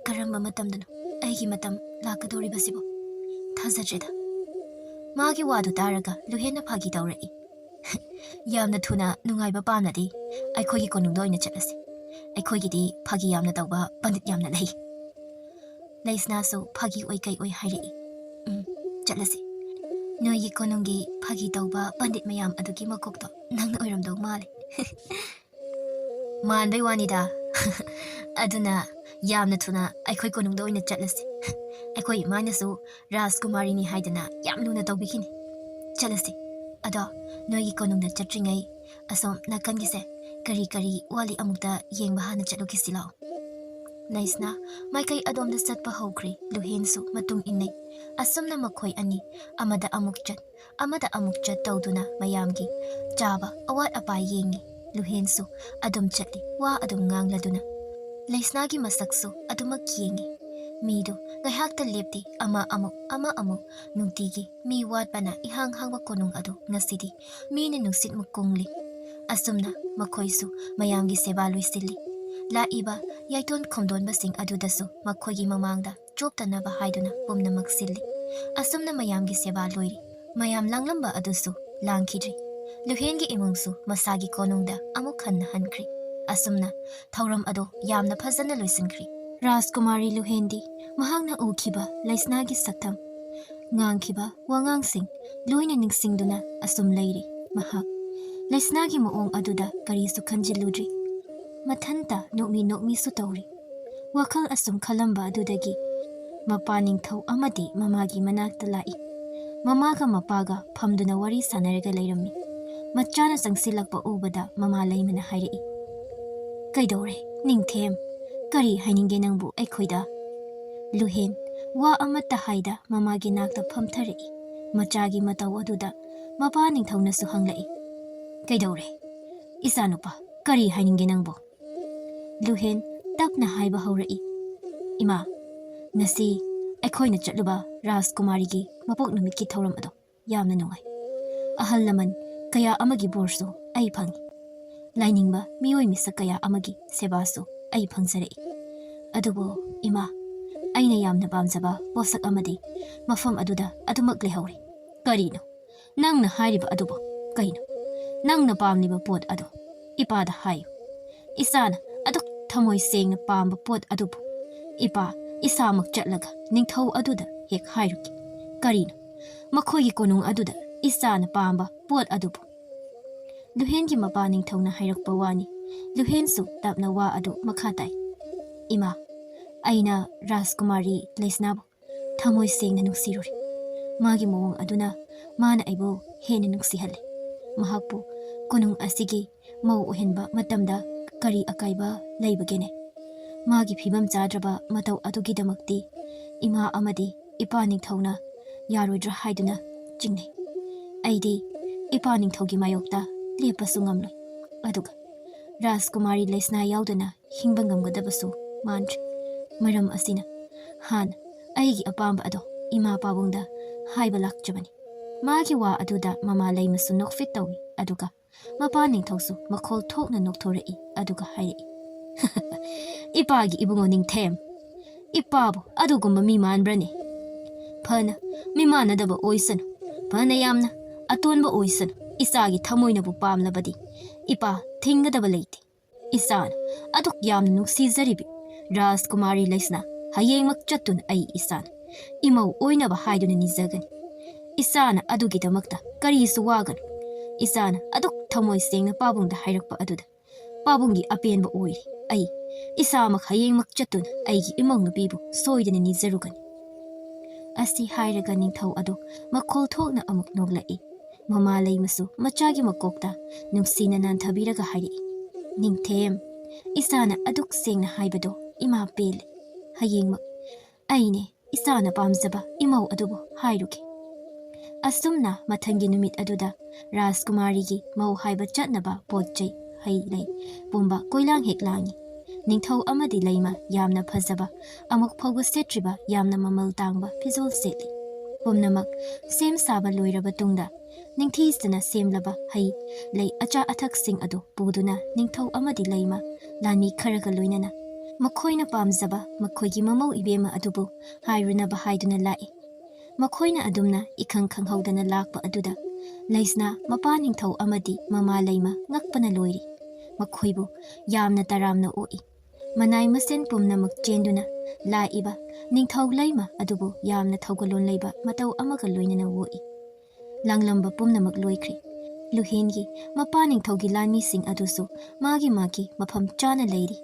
ꯀꯔꯝꯕ ꯃꯇꯝꯗꯅꯣ ꯑꯩꯒꯤ ꯃꯇꯝ ꯂꯥꯛꯀꯗꯧꯔꯤꯕꯁꯤꯕꯣ? ꯊꯥꯖꯗ꯭ꯔꯦꯗ꯫" ꯃꯥꯒꯤ ꯋꯥꯗꯨ ꯇꯥꯔꯒ ꯂꯨꯍꯦꯟꯅ ꯐꯥꯒꯤ ꯇꯧꯔꯛꯏ, "ꯌꯥꯝꯅ ꯊꯨꯅ ꯅꯨꯡꯉꯥꯏꯕ ꯄꯥꯝꯂꯗꯤ ꯑꯩꯈꯣꯏꯒꯤ ꯀꯣꯅꯨꯡꯗ ꯑꯣꯏꯅ ꯆꯠꯂꯁꯤ꯫ ꯑꯩꯈꯣꯏꯒꯤꯗꯤ ꯐꯥꯒꯤ ꯌꯥꯝꯅ ꯇꯧꯕ ꯄꯟꯗꯤꯠ ꯌꯥꯝꯅ ꯂꯩ꯫" ꯂꯩꯁꯅꯥꯁꯨ ꯐꯥꯒꯤ ꯑꯣꯏ ꯀꯩ ꯑꯣꯏ ꯍꯥꯏꯔꯛꯏ, "ꯎꯝ, ꯆꯠꯂꯁꯤ꯫ ꯅꯣꯏꯒꯤ ꯀꯣꯅꯨꯡꯒꯤ ꯐꯥꯒꯤ ꯇꯧꯕ ꯄꯟꯗꯤꯠ ꯃꯌꯥꯝ ꯑꯗꯨꯒꯤ ꯃꯀꯣꯛꯇꯣ ꯅꯪꯅ ꯑꯣꯏꯔꯝꯗꯧ ꯃꯥꯜꯂꯦ꯫" "ꯃꯥꯟꯕꯩ ꯋꯥꯅꯤꯗ꯫" "ꯑꯗꯨꯅ ꯌꯥꯝꯅ ꯊꯨꯅ ꯑꯩꯈꯣꯏ ꯀꯣꯅꯨꯡꯗ ꯑꯣꯏꯅ ꯆꯠꯂꯁꯤ꯫ ꯑꯩꯈꯣꯏ ꯏꯃꯥꯅꯁꯨ ꯔꯥꯖꯀꯨꯃꯥꯔꯤꯅꯤ ꯍꯥꯏꯗꯅ ꯌꯥꯝ ꯂꯨꯅ ꯇꯧꯕꯤꯈꯤꯅꯤ꯫ ꯆꯠꯂꯁꯤ꯫ ꯑꯗꯣ ꯅꯣꯏꯒꯤ ꯀꯣꯅꯨꯡꯗ ꯆꯠꯇ꯭ꯔꯤꯉꯩ ꯑꯁꯣꯝ ꯅꯥꯀꯟꯒꯤꯁꯦ ꯀꯔꯤ ꯀꯔꯤ ꯋꯥꯠꯂꯤ ꯑꯃꯨꯛꯇ ꯌꯦꯡꯕ ꯍꯥꯟꯅ ꯆꯠꯂꯨꯈꯤꯁꯤ ꯂꯥꯛꯑꯣ꯫" ꯂꯩꯁꯅꯥ ꯃꯥꯏꯀꯩ ꯑꯗꯣꯝꯗ ꯆꯠꯄ ꯍꯧꯈ꯭ꯔꯦ꯫ ꯂꯨꯍꯦꯟꯁꯨ ꯃꯇꯨꯡ ꯏꯟꯅꯩ꯫ ꯑꯁꯨꯝꯅ ꯃꯈꯣꯏ ꯑꯅꯤ ꯑꯃꯗ ꯑꯃꯨꯛ ꯆꯠ, ꯑꯃꯗ ꯑꯃꯨꯛ ꯆꯠ ꯇꯧꯗꯨꯅ ꯃꯌꯥꯝꯒꯤ ꯆꯥꯕ ꯑꯋꯥꯠ ꯑꯄꯥ ꯌꯦꯡꯉꯤ꯫ ꯂꯨꯍꯦꯟꯁꯨ ꯑꯗꯨꯝ ꯆꯠꯂꯤ, ꯋꯥ ꯑꯗꯨꯝ ꯉꯥꯡꯂꯗꯨꯅ꯫ ꯂꯩꯁꯅꯥꯒꯤ ꯃꯁꯛꯁꯨ ꯑꯗꯨꯃꯛ ꯌꯦꯡꯉꯤ꯫ ꯃꯤꯗꯨ ꯉꯥꯏꯍꯥꯛꯇ ꯂꯦꯞꯇꯦ, ꯑꯃ ꯑꯃꯨꯛ, ꯑꯃ ꯑꯃꯨꯛ, ꯅꯨꯡꯇꯤꯒꯤ ꯃꯤ ꯋꯥꯠꯄꯅ ꯏꯍꯥꯡ ꯍꯥꯡꯕ ꯀꯣꯅꯨꯡ ꯑꯗꯨ ꯉꯁꯤꯗꯤ ꯃꯤꯅ ꯅꯨꯡꯁꯤꯠꯃꯨꯛ ꯀꯨꯡꯂꯤ꯫ ꯑꯁꯨꯝꯅ ꯃꯈꯣꯏꯁꯨ ꯃꯌꯥꯝꯒꯤ ꯁꯦꯕꯥ ꯂꯣꯏꯁꯤꯜꯂꯤ꯫ ꯂꯥꯛꯏꯕ ꯌꯥꯏꯇꯣꯟ ꯈꯣꯝꯗꯣꯟꯕꯁꯤꯡ ꯑꯗꯨꯗꯁꯨ ꯃꯈꯣꯏꯒꯤ ꯃꯃꯥꯡꯗ ꯆꯣꯞꯇꯅꯕ ꯍꯥꯏꯗꯨꯅ ꯄꯨꯝꯅꯃꯛ ꯁꯤꯜꯂꯤ꯫ ꯑꯁꯨꯝꯅ ꯃꯌꯥꯝꯒꯤ ꯁꯦꯕꯥ ꯂꯣꯏꯔꯤ꯫ ꯃꯌꯥꯝ ꯂꯥꯡꯂꯝꯕ ꯑꯗꯨꯁꯨ ꯂꯥꯡꯈꯤꯗ꯭ꯔꯤ꯫ ꯂꯨꯍꯦꯟꯒꯤ ꯏꯃꯨꯡꯁꯨ ꯃꯁꯥꯒꯤ ꯀꯣꯅꯨꯡꯗ ꯑꯃꯨꯛ ꯍꯟꯅ ꯍꯟꯈ꯭ꯔꯤ꯫ ꯑꯁꯨꯝꯅ ꯊꯧꯔꯝ ꯑꯗꯨ ꯌꯥꯝꯅ ꯐꯖꯅ ꯂꯣꯏꯁꯤꯟꯈ꯭ꯔꯤ꯫ ꯔꯥꯖꯀꯨꯃꯥꯔꯤ ꯂꯨꯍꯦꯟꯗꯤ ꯃꯍꯥꯛꯅ ꯎꯈꯤꯕ ꯂꯩꯁꯅꯥꯒꯤ ꯁꯛꯇꯝ, ꯉꯥꯡꯈꯤꯕ ꯋꯥꯉꯥꯡꯁꯤꯡ ꯂꯣꯏꯅ ꯅꯤꯡꯁꯤꯡꯗꯨꯅ ꯑꯁꯨꯝ ꯂꯩꯔꯤ꯫ ꯃꯍꯥꯛ ꯂꯩꯁꯅꯥꯒꯤ ꯃꯑꯣꯡ ꯑꯗꯨꯗ ꯀꯔꯤꯁꯨ ꯈꯟꯖꯤꯜꯂꯨꯗ꯭ꯔꯤ꯫ ꯃꯊꯟꯇ ꯅꯣꯛꯃꯤ ꯅꯣꯛꯃꯤꯁꯨ ꯇꯧꯔꯤ꯫ ꯋꯥꯈꯜ ꯑꯁꯨꯝ ꯈꯜꯂꯝꯕ ꯑꯗꯨꯗꯒꯤ ꯃꯄꯥ ꯅꯤꯡꯊꯧ ꯑꯃꯗꯤ ꯃꯃꯥꯒꯤ ꯃꯅꯥꯛꯇ ꯂꯥꯛꯏ꯫ ꯃꯃꯥꯒ ꯃꯄꯥꯒ ꯐꯝꯗꯨꯅ ꯋꯥꯔꯤ ꯁꯥꯟꯅꯔꯒ ꯂꯩꯔꯝꯃꯤ꯫ ꯃꯆꯥꯅ ꯆꯪꯁꯤꯜꯂꯛꯄ ꯎꯕꯗ ꯃꯃꯥ ꯂꯩꯃꯅ ꯍꯥꯏꯔꯛꯏ, "ꯀꯩꯗꯧꯔꯦ, ꯅꯤꯡꯊꯦꯝ? ꯀꯔꯤ ꯍꯥꯏꯅꯤꯡꯒꯦ ꯅꯪꯕꯨ ꯑꯩꯈꯣꯏꯗ?" ꯂꯨꯍꯦꯟ ꯋꯥ ꯑꯃꯠꯇ ꯍꯥꯏꯗ ꯃꯃꯥꯒꯤ ꯅꯥꯛꯇ ꯐꯝꯊꯔꯛꯏ꯫ ꯃꯆꯥꯒꯤ ꯃꯇꯧ ꯑꯗꯨꯗ ꯃꯄꯥ ꯅꯤꯡꯊꯧꯅꯁꯨ ꯍꯪꯂꯛꯏ, "ꯀꯩꯗꯧꯔꯦ, ꯏꯆꯥꯅꯨꯄꯥ? ꯀꯔꯤ ꯍꯥꯏꯅꯤꯡꯒꯦ ꯅꯪꯕꯨ?" ꯂꯨꯍꯦꯟ ꯇꯞꯅ ꯍꯥꯏꯕ ꯍꯧꯔꯛꯏ, "ꯏꯃꯥ, ꯉꯁꯤ ꯑꯩꯈꯣꯏꯅ ꯆꯠꯂꯨꯕ ꯔꯥꯖꯀꯨꯃꯥꯔꯤꯒꯤ ꯃꯄꯣꯛ ꯅꯨꯃꯤꯠꯀꯤ ꯊꯧꯔꯝ ꯑꯗꯣ ꯌꯥꯝꯅ ꯅꯨꯡꯉꯥꯏ꯫ ꯑꯍꯜ ꯂꯃꯟ ꯀꯌꯥ ꯑꯃꯒꯤ ꯕꯣꯔꯁꯨ ꯑꯩ ꯐꯪꯉꯤ꯫ ꯂꯥꯏꯅꯤꯡꯕ ꯃꯤꯑꯣꯏ ꯃꯤꯁꯛ ꯀꯌꯥ ꯑꯃꯒꯤ ꯁꯦꯕꯥꯁꯨ ꯑꯩ ꯐꯪꯖꯔꯛꯏ꯫ ꯑꯗꯨꯕꯨ ꯏꯃꯥ, ꯑꯩꯅ ꯌꯥꯝꯅ ꯄꯥꯝꯖꯕ ꯄꯣꯠꯁꯛ ꯑꯃꯗꯤ ꯃꯐꯝ ꯑꯗꯨꯗ ꯑꯗꯨꯃꯛ ꯂꯩꯍꯧꯔꯦ꯫" "ꯀꯔꯤꯅꯣ ꯅꯪꯅ ꯍꯥꯏꯔꯤꯕ ꯑꯗꯨꯕꯨ? ꯀꯩꯅꯣ ꯅꯪꯅ ꯄꯥꯝꯂꯤꯕ ꯄꯣꯠ ꯑꯗꯨ ꯏꯄꯥꯗ ꯍꯥꯏꯌꯨ꯫ ꯏꯆꯥꯅ ꯑꯗꯨꯛ ꯊꯃꯣꯏ ꯁꯦꯡꯅ ꯄꯥꯝꯕ ꯄꯣꯠ ꯑꯗꯨꯕꯨ ꯏꯄꯥ, ꯏꯁꯥꯃꯛ ꯆꯠꯂꯒ ꯅꯤꯡꯊꯧ ꯑꯗꯨꯗ ꯍꯦꯛ ꯍꯥꯏꯔꯨꯒꯦ꯫ ꯀꯔꯤꯅꯣ ꯃꯈꯣꯏꯒꯤ ꯀꯣꯅꯨꯡ ꯑꯗꯨꯗ ꯏꯆꯥꯅ ꯄꯥꯝꯕ ꯄꯣꯠ ꯑꯗꯨꯕꯨ?" ꯂꯨꯍꯦꯟꯒꯤ ꯃꯄꯥ ꯅꯤꯡꯊꯧꯅ ꯍꯥꯏꯔꯛꯄ ꯋꯥꯅꯤ꯫ ꯂꯨꯍꯦꯟꯁꯨ ꯇꯞꯅ ꯋꯥ ꯑꯗꯨ ꯃꯈꯥ ꯇꯥꯏ꯫ "ꯏꯃꯥ, ꯑꯩꯅ ꯔꯥꯖꯀꯨꯃꯥꯔꯤ ꯂꯩꯁꯅꯥꯕꯨ ꯊꯃꯣꯏ ꯁꯦꯡꯅ ꯅꯨꯡꯁꯤꯔꯨꯔꯦ꯫ ꯃꯥꯒꯤ ꯃꯑꯣꯡ ꯑꯗꯨꯅ ꯃꯥꯅ ꯑꯩꯕꯨ ꯍꯦꯟꯅ ꯅꯨꯡꯁꯤꯍꯜꯂꯦ꯫ ꯃꯍꯥꯛꯄꯨ ꯀꯣꯅꯨꯡ ꯑꯁꯤꯒꯤ ꯃꯧ ꯑꯣꯏꯍꯟꯕ ꯃꯇꯝꯗ ꯀꯔꯤ ꯑꯀꯥꯏꯕ ꯂꯩꯕꯒꯦꯅꯦ? ꯃꯥꯒꯤ ꯐꯤꯕꯝ ꯆꯥꯗ꯭ꯔꯕ ꯃꯇꯧ ꯑꯗꯨꯒꯤꯗꯃꯛꯇꯤ ꯏꯃꯥ ꯑꯃꯗꯤ ꯏꯄꯥ ꯅꯤꯡꯊꯧꯅ ꯌꯥꯔꯣꯏꯗ꯭ꯔꯥ ꯍꯥꯏꯗꯨꯅ ꯆꯤꯡꯅꯩ꯫ ꯑꯩꯗꯤ ꯏꯄꯥ ꯅꯤꯡꯊꯧꯒꯤ ꯃꯥꯌꯣꯛꯇ ꯂꯦꯞꯄꯁꯨ ꯉꯝꯂꯣꯏ꯫ ꯑꯗꯨꯒ ꯔꯥꯖꯀꯨꯃꯥꯔꯤ ꯂꯩꯁꯅꯥ ꯌꯥꯎꯗꯅ ꯍꯤꯡꯕ ꯉꯝꯒꯗꯕꯁꯨ ꯃꯥꯟꯗ꯭ꯔꯦ꯫ ꯃꯔꯝ ꯑꯁꯤꯅ ꯍꯥꯟꯅ ꯑꯩꯒꯤ ꯑꯄꯥꯝꯕ ꯑꯗꯣ ꯏꯃꯥ ꯄꯥꯕꯨꯡꯗ ꯍꯥꯏꯕ ꯂꯥꯛꯆꯕꯅꯤ꯫" ꯃꯥꯒꯤ ꯋꯥ ꯑꯗꯨꯗ ꯃꯃꯥ ꯂꯩꯃꯁꯨ ꯅꯣꯛꯐꯦꯠ ꯇꯧꯏ, ꯑꯗꯨꯒ ꯃꯄꯥ ꯅꯤꯡꯊꯧꯁꯨ ꯃꯈꯣꯜ ꯊꯣꯛꯅ ꯅꯣꯛꯊꯣꯔꯛꯏ, ꯑꯗꯨꯒ ꯍꯥꯏꯔꯛꯏ, "ꯏꯄꯥꯒꯤ ꯏꯕꯨꯡꯉꯣ ꯅꯤꯡꯊꯦꯝ, ꯏꯄꯥꯕꯨ ꯑꯗꯨꯒꯨꯝꯕ ꯃꯤ ꯃꯥꯟꯕ꯭ꯔꯅꯦ? ꯐꯅ ꯃꯤꯃꯥꯟꯅꯗꯕ ꯑꯣꯏꯁꯅꯨ, ꯐꯅ ꯌꯥꯝꯅ ꯑꯇꯣꯟꯕ ꯑꯣꯏꯁꯅꯨ, ꯏꯆꯥꯒꯤ ꯊꯃꯣꯏꯅꯕꯨ ꯄꯥꯝꯂꯕꯗꯤ ꯏꯄꯥ ꯊꯤꯡꯒꯗꯕ ꯂꯩꯇꯦ꯫ ꯏꯆꯥꯅ ꯑꯗꯨꯛ ꯌꯥꯝꯅ ꯅꯨꯡꯁꯤꯖꯔꯤꯕꯤ ꯔꯥꯖꯀꯨꯃꯥꯔꯤ ꯂꯩꯁꯅꯥ ꯍꯌꯦꯡꯃꯛ ꯆꯠꯇꯨꯅ ꯑꯩ ꯏꯆꯥꯅ ꯏꯃꯧ ꯑꯣꯏꯅꯕ ꯍꯥꯏꯗꯨꯅ ꯅꯤꯖꯒꯅꯤ꯫ ꯏꯆꯥꯅ ꯑꯗꯨꯒꯤꯗꯃꯛꯇ ꯀꯔꯤꯁꯨ ꯋꯥꯒꯅꯨ꯫ ꯏꯆꯥꯅ ꯑꯗꯨꯛ ꯊꯃꯣꯏ ꯁꯦꯡꯅ ꯄꯥꯕꯨꯡꯗ ꯍꯥꯏꯔꯛꯄ ꯑꯗꯨꯗ ꯄꯥꯕꯨꯡꯒꯤ ꯑꯄꯦꯟꯕ ꯑꯣꯏꯔꯦ꯫ ꯑꯩ ꯏꯁꯥꯃꯛ ꯍꯌꯦꯡꯃꯛ ꯆꯠꯇꯨꯅ ꯑꯩꯒꯤ ꯏꯃꯧ ꯅꯨꯄꯤꯕꯨ ꯁꯣꯏꯗꯅ ꯅꯤꯖꯔꯨꯒꯅꯤ꯫" ꯑꯁꯤ ꯍꯥꯏꯔꯒ ꯅꯤꯡꯊꯧ ꯑꯗꯨ ꯃꯈꯣꯜ ꯊꯣꯛꯅ ꯑꯃꯨꯛ ꯅꯣꯛꯂꯛꯏ꯫ ꯃꯃꯥ ꯂꯩꯃꯁꯨ ꯃꯆꯥꯒꯤ ꯃꯀꯣꯛꯇ ꯅꯨꯡꯁꯤꯅ ꯅꯥꯟꯊꯕꯤꯔꯒ ꯍꯥꯏꯔꯛꯏ, "ꯅꯤꯡꯊꯦꯝ, ꯏꯆꯥꯅ ꯑꯗꯨꯛ ꯁꯦꯡꯅ ꯍꯥꯏꯕꯗꯣ ꯏꯃꯥ ꯄꯦꯜꯂꯦ꯫ ꯍꯌꯦꯡꯃꯛ ꯑꯩꯅꯦ ꯏꯆꯥꯅ ꯄꯥꯝꯖꯕ ꯏꯃꯧ ꯑꯗꯨꯕꯨ ꯍꯥꯏꯔꯨꯒꯦ꯫" ꯑꯁꯨꯝꯅ ꯃꯊꯪꯒꯤ ꯅꯨꯃꯤꯠ ꯑꯗꯨꯗ ꯔꯥꯖꯀꯨꯃꯥꯔꯤꯒꯤ ꯃꯧ ꯍꯥꯏꯕ ꯆꯠꯅꯕ ꯄꯣꯠ ꯆꯩ, ꯍꯩ ꯂꯩ ꯄꯨꯝꯕ ꯀꯣꯏꯂꯥꯡ ꯍꯦꯛ ꯂꯥꯡꯉꯤ꯫ ꯅꯤꯡꯊꯧ ꯑꯃꯗꯤ ꯂꯩꯃ ꯌꯥꯝꯅ ꯐꯖꯕ, ꯑꯃꯨꯛ ꯐꯥꯎꯕ ꯁꯦꯠꯇ꯭ꯔꯤꯕ ꯌꯥꯝꯅ ꯃꯃꯜ ꯇꯥꯡꯕ ꯐꯤꯖꯣꯜ ꯁꯦꯠꯂꯤ꯫ ꯄꯨꯝꯅꯃꯛ ꯁꯦꯝ ꯁꯥꯕ ꯂꯣꯏꯔꯕ ꯇꯨꯡꯗ, ꯅꯤꯡꯊꯤꯖꯅ ꯁꯦꯝꯂꯕ ꯍꯩ, ꯂꯩ, ꯑꯆꯥ ꯑꯊꯛꯁꯤꯡ ꯑꯗꯨ ꯄꯨꯗꯨꯅ ꯅꯤꯡꯊꯧ ꯑꯃꯗꯤ ꯂꯩꯃ ꯂꯥꯟꯃꯤ ꯈꯔꯒ ꯂꯣꯏꯅꯅ ꯃꯈꯣꯏꯅ ꯄꯥꯝꯖꯕ ꯃꯈꯣꯏꯒꯤ ꯃꯃꯧ ꯏꯕꯦꯝꯃ ꯑꯗꯨꯕꯨ ꯍꯥꯏꯔꯨꯅꯕ ꯍꯥꯏꯗꯨꯅ ꯂꯥꯛꯏ꯫ ꯃꯈꯣꯏꯅ ꯑꯗꯨꯝꯅ ꯏꯈꯪ ꯈꯪꯍꯧꯗꯅ ꯂꯥꯛꯄ ꯑꯗꯨꯗ ꯂꯩꯁꯅꯥ ꯃꯄꯥ ꯅꯤꯡꯊꯧ ꯑꯃꯗꯤ ꯃꯃꯥ ꯂꯩꯃ ꯉꯛꯄꯅ ꯂꯣꯏꯔꯤ꯫ ꯃꯈꯣꯏꯕꯨ ꯌꯥꯝꯅ ꯇꯔꯥꯝꯅ ꯑꯣꯛꯏ꯫ ꯃꯅꯥꯏ ꯃꯁꯦꯟ ꯄꯨꯝꯅꯃꯛ ꯆꯦꯟꯗꯨꯅ ꯂꯥꯛꯏꯕ ꯅꯤꯡꯊꯧ ꯂꯩꯃ ꯑꯗꯨꯕꯨ ꯌꯥꯝꯅ ꯊꯧꯒꯜꯂꯣꯟ ꯂꯩꯕ ꯃꯇꯧ ꯑꯃꯒ ꯂꯣꯏꯅꯅ ꯑꯣꯛꯏ꯫ ꯂꯥꯡꯂꯝꯕ ꯄꯨꯝꯅꯃꯛ ꯂꯣꯏꯈ꯭ꯔꯦ꯫ ꯂꯨꯍꯦꯟꯒꯤ ꯃꯄꯥ ꯅꯤꯡꯊꯧꯒꯤ ꯂꯥꯟꯃꯤꯁꯤꯡ ꯑꯗꯨꯁꯨ ꯃꯥꯒꯤ ꯃꯥꯒꯤ ꯃꯐꯝ ꯆꯥꯅ ꯂꯩꯔꯤ꯫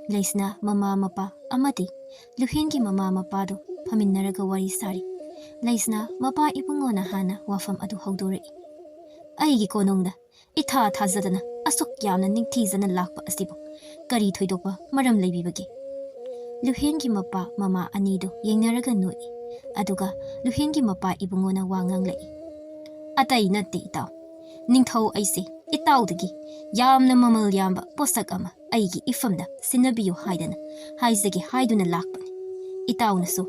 ꯂꯩꯁꯅꯥ ꯃꯃꯥ ꯃꯄꯥ ꯑꯃꯗꯤ ꯂꯨꯍꯦꯟꯒꯤ ꯃꯃꯥ ꯃꯄꯥꯗꯨ ꯐꯝꯃꯤꯟꯅꯔꯒ ꯋꯥꯔꯤ ꯁꯥꯔꯤ꯫ ꯂꯩꯁꯅꯥ ꯃꯄꯥ ꯏꯕꯨꯡꯉꯣꯅ ꯍꯥꯟꯅ ꯋꯥꯐꯝ ꯑꯗꯨ ꯍꯧꯗꯣꯔꯛꯏ꯫ "ꯑꯩꯒꯤ ꯀꯣꯅꯨꯡꯗ ꯏꯊꯥ ꯊꯥꯖꯗꯅ ꯑꯁꯨꯛ ꯌꯥꯝꯅ ꯅꯤꯡꯊꯤꯖꯅ ꯂꯥꯛꯄ ꯑꯁꯤꯕꯨ ꯀꯔꯤ ꯊꯣꯏꯗꯣꯛꯄ ꯃꯔꯝ ꯂꯩꯕꯤꯕꯒꯦ?" ꯂꯨꯍꯦꯟꯒꯤ ꯃꯄꯥ ꯃꯃꯥ ꯑꯅꯤꯗꯨ ꯌꯦꯡꯅꯔꯒ ꯅꯣꯛꯏ꯫ ꯑꯗꯨꯒ ꯂꯨꯍꯦꯟꯒꯤ ꯃꯄꯥ ꯏꯕꯨꯡꯉꯣꯅ ꯋꯥ ꯉꯥꯡꯂꯛꯏ꯫ "ꯑꯇꯩ ꯅꯠꯇꯦ ꯏꯇꯥꯎ, ꯅꯤꯡꯊꯧ ꯑꯩꯁꯦ ꯏꯇꯥꯎꯗꯒꯤ ꯌꯥꯝꯅ ꯃꯃꯜ ꯌꯥꯝꯕ ꯄꯣꯠꯁꯛ ꯑꯃ ꯑꯩꯒꯤ ꯏꯐꯝꯗ ꯁꯤꯟꯅꯕꯤꯌꯨ ꯍꯥꯏꯗꯅ ꯍꯥꯏꯖꯒꯦ ꯍꯥꯏꯗꯨꯅ ꯂꯥꯛꯄꯅꯤ꯫ ꯏꯇꯥꯎꯅꯁꯨ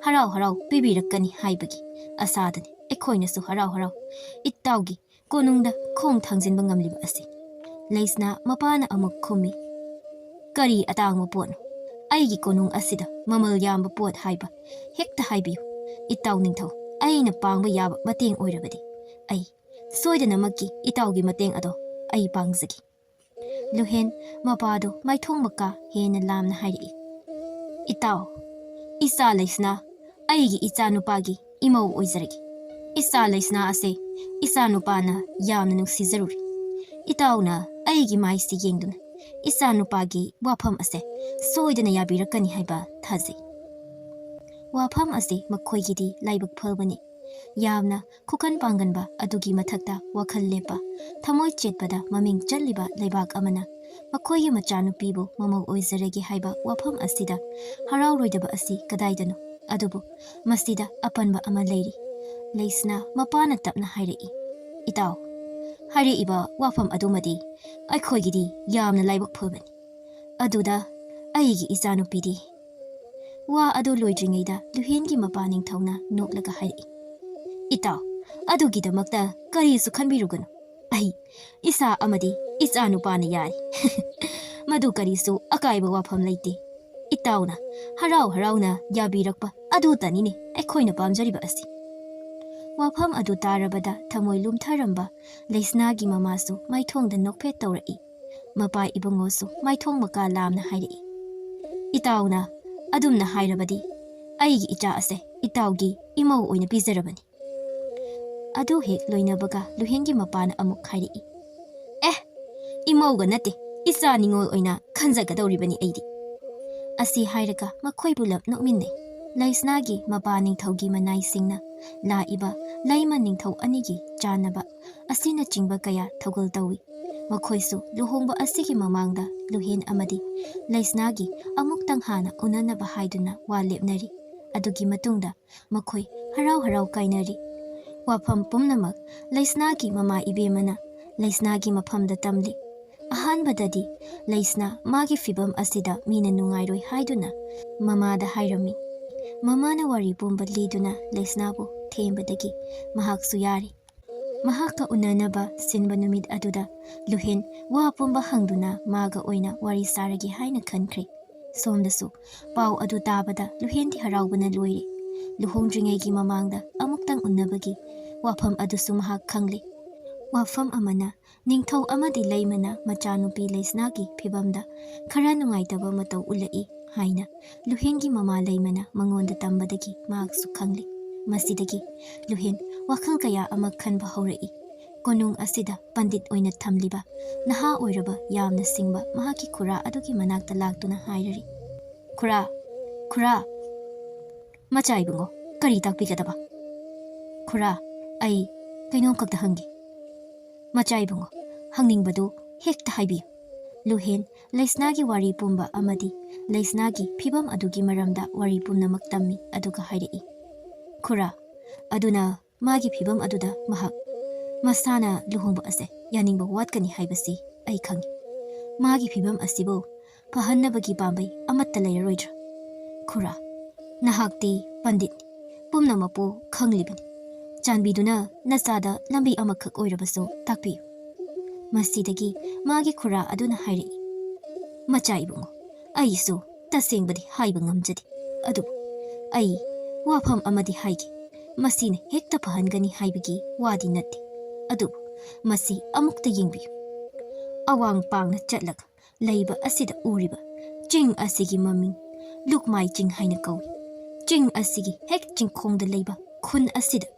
ꯍꯔꯥꯎ ꯍꯔꯥꯎ ꯄꯤꯕꯤꯔꯛꯀꯅꯤ ꯍꯥꯏꯕꯒꯤ ꯑꯁꯥꯗꯅꯤ ꯑꯩꯈꯣꯏꯅꯁꯨ ꯍꯔꯥꯎ ꯍꯔꯥꯎ ꯏꯇꯥꯎꯒꯤ ꯀꯣꯅꯨꯡꯗ ꯈꯣꯡ ꯊꯥꯡꯖꯤꯟꯕ ꯉꯝꯂꯤꯕ ꯑꯁꯤ꯫" ꯂꯩꯁꯅꯥ ꯃꯄꯥꯅ ꯑꯃꯨꯛ ꯈꯨꯝꯃꯤ꯫ "ꯀꯔꯤ ꯑꯇꯥꯡꯕ ꯄꯣꯠꯅꯣ? ꯑꯩꯒꯤ ꯀꯣꯅꯨꯡ ꯑꯁꯤꯗ ꯃꯃꯜ ꯌꯥꯝꯕ ꯄꯣꯠ ꯍꯥꯏꯕ ꯍꯦꯛꯇ ꯍꯥꯏꯕꯤꯌꯨ꯫ ꯏꯇꯥꯎ ꯅꯤꯡꯊꯧ, ꯑꯩꯅ ꯄꯥꯡꯕ ꯌꯥꯕ ꯃꯇꯦꯡ ꯑꯣꯏꯔꯕꯗꯤ ꯑꯩ ꯁꯣꯏꯗꯅꯃꯛꯀꯤ ꯏꯇꯥꯎꯒꯤ ꯃꯇꯦꯡ ꯑꯗꯣ ꯑꯩ ꯄꯥꯡꯖꯒꯦ꯫" ꯂꯨꯍꯦꯟ ꯃꯄꯥꯗꯨ ꯃꯥꯏꯊꯣꯡ ꯃꯀꯥ ꯍꯦꯟꯅ ꯂꯥꯝꯅ ꯍꯥꯏꯔꯛꯏ꯫ "ꯏꯇꯥꯎ, ꯏꯆꯥ ꯂꯩꯁꯅꯥ, ꯑꯩꯒꯤ ꯏꯆꯥ ꯅꯨꯄꯥꯒꯤ ꯏꯃꯧ ꯑꯣꯏꯖꯔꯒꯦ꯫ ꯏꯆꯥ ꯂꯩꯁꯅꯥ ꯑꯁꯦ ꯏꯆꯥ ꯅꯨꯄꯥꯅ ꯌꯥꯝꯅ ꯅꯨꯡꯁꯤꯖꯔꯨꯔꯦ꯫ ꯏꯇꯥꯎꯅ ꯑꯩꯒꯤ ꯃꯥꯏꯁꯤ ꯌꯦꯡꯗꯨꯅ ꯏꯆꯥ ꯅꯨꯄꯥꯒꯤ ꯋꯥꯐꯝ ꯑꯁꯦ ꯁꯣꯏꯗꯅ ꯌꯥꯕꯤꯔꯛꯀꯅꯤ ꯍꯥꯏꯕ ꯊꯥꯖꯩ꯫" ꯋꯥꯐꯝ ꯑꯁꯤ ꯃꯈꯣꯏꯒꯤꯗꯤ ꯂꯥꯏꯕꯛ ꯐꯕꯅꯤ꯫ ꯌꯥꯝꯅ ꯈꯨꯀꯟ ꯄꯥꯡꯒꯟꯕ ꯑꯗꯨꯒꯤ ꯃꯊꯛꯇ ꯋꯥꯈꯜ ꯂꯦꯞꯄ, ꯊꯃꯣꯏ ꯆꯦꯠꯄꯗ ꯃꯃꯤꯡ ꯆꯠꯂꯤꯕ ꯂꯩꯕꯥꯛ ꯑꯃꯅ ꯃꯈꯣꯏꯒꯤ ꯃꯆꯥꯅꯨꯄꯤꯕꯨ ꯃꯃꯧ ꯑꯣꯏꯖꯔꯒꯦ ꯍꯥꯏꯕ ꯋꯥꯐꯝ ꯑꯁꯤꯗ ꯍꯔꯥꯎꯔꯣꯏꯗꯕ ꯑꯁꯤ ꯀꯗꯥꯏꯗꯅꯣ? ꯑꯗꯨꯕꯨ ꯃꯁꯤꯗ ꯑꯄꯟꯕ ꯑꯃ ꯂꯩꯔꯤ꯫ ꯂꯩꯁꯅꯥ ꯃꯄꯥꯅ ꯇꯞꯅ ꯍꯥꯏꯔꯛꯏ, "ꯏꯇꯥꯎ, ꯍꯥꯏꯔꯛꯏꯕ ꯋꯥꯐꯝ ꯑꯗꯨꯃꯗꯤ ꯑꯩꯈꯣꯏꯒꯤꯗꯤ ꯌꯥꯝꯅ ꯂꯥꯏꯕꯛ ꯐꯕꯅꯤ꯫ ꯑꯗꯨꯗ ꯑꯩꯒꯤ ꯏꯆꯥꯅꯨꯄꯤꯗꯤ꯫ ꯋꯥ ꯑꯗꯨ ꯂꯣꯏꯗ꯭ꯔꯤꯉꯩꯗ ꯂꯨꯍꯦꯟꯒꯤ ꯃꯄꯥ ꯅꯤꯡꯊꯧꯅ ꯅꯣꯛꯂꯒ ꯍꯥꯏꯔꯛꯏ, "ꯏꯇꯥꯎ, ꯑꯗꯨꯒꯤꯗꯃꯛꯇ ꯀꯔꯤꯁꯨ ꯈꯟꯕꯤꯔꯨꯒꯅꯨ꯫ ꯑꯩ ꯏꯁꯥ ꯑꯃꯗꯤ ꯏꯆꯥꯅꯨꯄꯥꯅ ꯌꯥꯔꯤ꯫ ꯃꯗꯨ ꯀꯔꯤꯁꯨ ꯑꯀꯥꯏꯕ ꯋꯥꯐꯝ ꯂꯩꯇꯦ꯫ ꯏꯇꯥꯎꯅ ꯍꯔꯥꯎ ꯍꯔꯥꯎꯅ ꯌꯥꯕꯤꯔꯛꯄ ꯑꯗꯨꯇꯅꯤꯅꯦ ꯑꯩꯈꯣꯏꯅ ꯄꯥꯝꯖꯔꯤꯕ ꯑꯁꯤ꯫" ꯋꯥꯐꯝ ꯑꯗꯨ ꯇꯥꯔꯕꯗ ꯊꯃꯣꯏ ꯂꯨꯝꯊꯔꯝꯕ ꯂꯩꯁꯅꯥꯒꯤ ꯃꯃꯥꯁꯨ ꯃꯥꯏꯊꯣꯡꯗ ꯅꯣꯛꯐꯦꯠ ꯇꯧꯔꯛꯏ꯫ ꯃꯄꯥ ꯏꯕꯨꯡꯉꯣꯁꯨ ꯃꯥꯏꯊꯣꯡ ꯃꯀꯥ ꯂꯥꯝꯅ ꯍꯥꯏꯔꯛꯏ, "ꯏꯇꯥꯎꯅ ꯑꯗꯨꯝꯅ ꯍꯥꯏꯔꯕꯗꯤ ꯑꯩꯒꯤ ꯏꯆꯥ ꯑꯁꯦ ꯏꯇꯥꯎꯒꯤ ꯏꯃꯧ ꯑꯣꯏꯅ ꯄꯤꯖꯔꯕꯅꯤ꯫" ꯑꯗꯨ ꯍꯦꯛ ꯂꯣꯏꯅꯕꯒ ꯂꯨꯍꯦꯟꯒꯤ ꯃꯄꯥꯅ ꯑꯃꯨꯛ ꯍꯥꯏꯔꯛꯏ, "ꯑꯦ, ꯏꯃꯧꯒ ꯅꯠꯇꯦ, ꯏꯆꯥ ꯅꯤꯉꯣꯜ ꯑꯣꯏꯅ ꯈꯟꯖꯒꯗꯧꯔꯤꯕꯅꯤ ꯑꯩꯗꯤ꯫" ꯑꯁꯤ ꯍꯥꯏꯔꯒ ꯃꯈꯣꯏ ꯄꯨꯂꯞ ꯅꯣꯛꯃꯤꯟꯅꯩ꯫ ꯂꯩꯁꯅꯥꯒꯤ ꯃꯄꯥ ꯅꯤꯡꯊꯧꯒꯤ ꯃꯅꯥꯏꯁꯤꯡꯅ ꯂꯥꯛꯏꯕ ꯂꯩꯃ ꯅꯤꯡꯊꯧ ꯑꯅꯤꯒꯤ ꯆꯥꯟꯅꯕ ꯑꯁꯤꯅꯆꯤꯡꯕ ꯀꯌꯥ ꯊꯧꯒꯜ ꯇꯧꯏ꯫ ꯃꯈꯣꯏꯁꯨ ꯂꯨꯍꯣꯡꯕ ꯑꯁꯤꯒꯤ ꯃꯃꯥꯡꯗ ꯂꯨꯍꯦꯟ ꯑꯃꯗꯤ ꯂꯩꯁꯅꯥꯒꯤ ꯑꯃꯨꯛꯇꯪ ꯍꯥꯟꯅ ꯎꯅꯅꯕ ꯍꯥꯏꯗꯨꯅ ꯋꯥ ꯂꯦꯞꯅꯔꯤ꯫ ꯑꯗꯨꯒꯤ ꯃꯇꯨꯡꯗ ꯃꯈꯣꯏ ꯍꯔꯥꯎ ꯍꯔꯥꯎ ꯀꯥꯏꯅꯔꯤ꯫ ꯋꯥꯐꯝ ꯄꯨꯝꯅꯃꯛ ꯂꯩꯁꯅꯥꯒꯤ ꯃꯃꯥ ꯏꯕꯦꯝꯃꯅ ꯂꯩꯁꯅꯥꯒꯤ ꯃꯐꯝꯗ ꯇꯝꯂꯤ꯫ ꯑꯍꯥꯟꯕꯗꯗꯤ ꯂꯩꯁꯅꯥ ꯃꯥꯒꯤ ꯐꯤꯕꯝ ꯑꯁꯤꯗ ꯃꯤꯅ ꯅꯨꯡꯉꯥꯏꯔꯣꯏ ꯍꯥꯏꯗꯨꯅ ꯃꯃꯥꯗ ꯍꯥꯏꯔꯝꯃꯤ꯫ ꯃꯃꯥꯅ ꯋꯥꯔꯤ ꯄꯨꯝꯕ ꯂꯤꯗꯨꯅ ꯂꯩꯁꯅꯥꯕꯨ ꯊꯦꯝꯕꯗꯒꯤ ꯃꯍꯥꯛꯁꯨ ꯌꯥꯔꯦ꯫ ꯃꯍꯥꯛꯀ ꯎꯅꯅꯕ ꯁꯤꯟꯕ ꯅꯨꯃꯤꯠ ꯑꯗꯨꯗ ꯂꯨꯍꯦꯟ ꯋꯥ ꯄꯨꯝꯕ ꯍꯪꯗꯨꯅ ꯃꯥꯒ ꯑꯣꯏꯅ ꯋꯥꯔꯤ ꯁꯥꯔꯒꯦ ꯍꯥꯏꯅ ꯈꯟꯈ꯭ꯔꯦ꯫ ꯁꯣꯝꯗꯁꯨ ꯄꯥꯎ ꯑꯗꯨ ꯇꯥꯕꯗ ꯂꯨꯍꯦꯟꯗꯤ ꯍꯔꯥꯎꯕꯅ ꯂꯣꯏꯔꯦ꯫ ꯂꯨꯍꯣꯡꯗ꯭ꯔꯤꯉꯩꯒꯤ ꯃꯃꯥꯡꯗ ꯑꯃꯨꯛꯇꯪ ꯎꯅꯕꯒꯤ ꯋꯥꯐꯝ ꯑꯗꯨꯁꯨ ꯃꯍꯥꯛ ꯈꯪꯂꯦ꯫ ꯋꯥꯐꯝ ꯑꯃꯅ, ꯅꯤꯡꯊꯧ ꯑꯃꯗꯤ ꯂꯩꯃꯅ ꯃꯆꯥꯅꯨꯄꯤ ꯂꯩꯁꯅꯥꯒꯤ ꯐꯤꯕꯝꯗ ꯈꯔ ꯅꯨꯡꯉꯥꯏꯇꯕ ꯃꯇꯧ ꯎꯠꯂꯛꯏ ꯍꯥꯏꯅ ꯂꯨꯍꯦꯟꯒꯤ ꯃꯃꯥ ꯂꯩꯃꯅ ꯃꯉꯣꯟꯗ ꯇꯝꯕꯗꯒꯤ ꯃꯍꯥꯛꯁꯨ ꯈꯪꯂꯦ꯫ ꯃꯁꯤꯗꯒꯤ ꯂꯨꯍꯦꯟ ꯋꯥꯈꯜ ꯀꯌꯥ ꯑꯃ ꯈꯟꯕ ꯍꯧꯔꯛꯏ꯫ ꯀꯣꯅꯨꯡ ꯑꯁꯤꯗ ꯄꯟꯗꯤꯠ ꯑꯣꯏꯅ ꯊꯝꯂꯤꯕ ꯅꯍꯥ ꯑꯣꯏꯔꯕ ꯌꯥꯝꯅ ꯁꯤꯡꯕ ꯃꯍꯥꯛꯀꯤ ꯈꯨꯔꯥ ꯑꯗꯨꯒꯤ ꯃꯅꯥꯛꯇ ꯂꯥꯛꯇꯨꯅ ꯍꯥꯏꯔꯔꯤ, "ꯈꯨꯔꯥ, ꯈꯨꯔꯥ!" "ꯃꯆꯥ ꯏꯕꯨꯡꯉꯣ, ꯀꯔꯤ ꯇꯥꯛꯄꯤꯒꯗꯕ?" "ꯈꯨꯔꯥ, ꯑꯩ ꯀꯩꯅꯣꯝꯈꯛꯇ ꯍꯪꯒꯦ꯫" "ꯃꯆꯥ ꯏꯕꯨꯡꯉꯣ, ꯍꯪꯅꯤꯡꯕꯗꯨ ꯍꯦꯛꯇ ꯍꯥꯏꯕꯤꯌꯨ꯫" ꯂꯨꯍꯦꯟ ꯂꯩꯁꯅꯥꯒꯤ ꯋꯥꯔꯤ ꯄꯨꯝꯕ ꯑꯃꯗꯤ ꯂꯩꯁꯅꯥꯒꯤ ꯐꯤꯕꯝ ꯑꯗꯨꯒꯤ ꯃꯔꯝꯗ ꯋꯥꯔꯤ ꯄꯨꯝꯅꯃꯛ ꯇꯝꯃꯤ, ꯑꯗꯨꯒ ꯍꯥꯏꯔꯛꯏ, "ꯈꯨꯔꯥ, ꯑꯗꯨꯅ ꯃꯥꯒꯤ ꯐꯤꯕꯝ ꯑꯗꯨꯗ ꯃꯍꯥꯛ ꯃꯁꯥꯅ ꯂꯨꯍꯣꯡꯕ ꯑꯁꯦ ꯌꯥꯅꯤꯡꯕ ꯋꯥꯠꯀꯅꯤ ꯍꯥꯏꯕꯁꯤ ꯑꯩ ꯈꯪꯏ꯫ ꯃꯥꯒꯤ ꯐꯤꯕꯝ ꯑꯁꯤꯕꯨ ꯐꯍꯟꯅꯕꯒꯤ ꯄꯥꯝꯕꯩ ꯑꯃꯠꯇ ꯂꯩꯔꯔꯣꯏꯗ꯭ꯔꯥ? ꯈꯨꯔꯥ, ꯅꯍꯥꯛꯇꯤ ꯄꯟꯗꯤꯠꯅꯤ, ꯄꯨꯝꯅꯃꯛꯄꯨ ꯈꯪꯂꯤꯕꯅꯤ꯫ ꯆꯥꯟꯕꯤꯗꯨꯅ ꯅꯆꯥꯗ ꯂꯝꯕꯤ ꯑꯃꯈꯛ ꯑꯣꯏꯔꯕꯁꯨ ꯇꯥꯛꯄꯤꯌꯨ꯫ ꯃꯁꯤꯗꯒꯤ ꯃꯥꯒꯤ ꯈꯨꯔꯥ ꯑꯗꯨꯅ ꯍꯥꯏꯔꯛꯏ, "ꯃꯆꯥ ꯏꯕꯨꯡꯉꯣ, ꯑꯩꯁꯨ ꯇꯁꯦꯡꯕꯗꯤ ꯍꯥꯏꯕ ꯉꯝꯖꯗꯦ, ꯑꯗꯨꯕꯨ ꯑꯩ ꯋꯥꯐꯝ ꯑꯃꯗꯤ ꯍꯥꯏꯒꯦ꯫ ꯃꯁꯤꯅ ꯍꯦꯛꯇ ꯐꯍꯟꯒꯅꯤ ꯍꯥꯏꯕꯒꯤ ꯋꯥꯗꯤ ꯅꯠꯇꯦ, ꯑꯗꯨꯕꯨ ꯃꯁꯤ ꯑꯃꯨꯛꯇ ꯌꯦꯡꯕꯤꯌꯨ꯫ ꯑꯋꯥꯡ ꯄꯥꯡꯅ ꯆꯠꯂꯒ ꯂꯩꯕ ꯑꯁꯤꯗ ꯎꯔꯤꯕ ꯆꯤꯡ ꯑꯁꯤꯒꯤ ꯃꯃꯤꯡ ꯂꯨꯛꯃꯥꯏ ꯆꯤꯡ ꯍꯥꯏꯅ ꯀꯧꯏ꯫ ꯆꯤꯡ ꯑꯁꯤꯒꯤ ꯍꯦꯛ ꯆꯤꯡꯈꯣꯡꯗ ꯂꯩꯕ ꯈꯨꯟ ꯑꯁꯤꯗ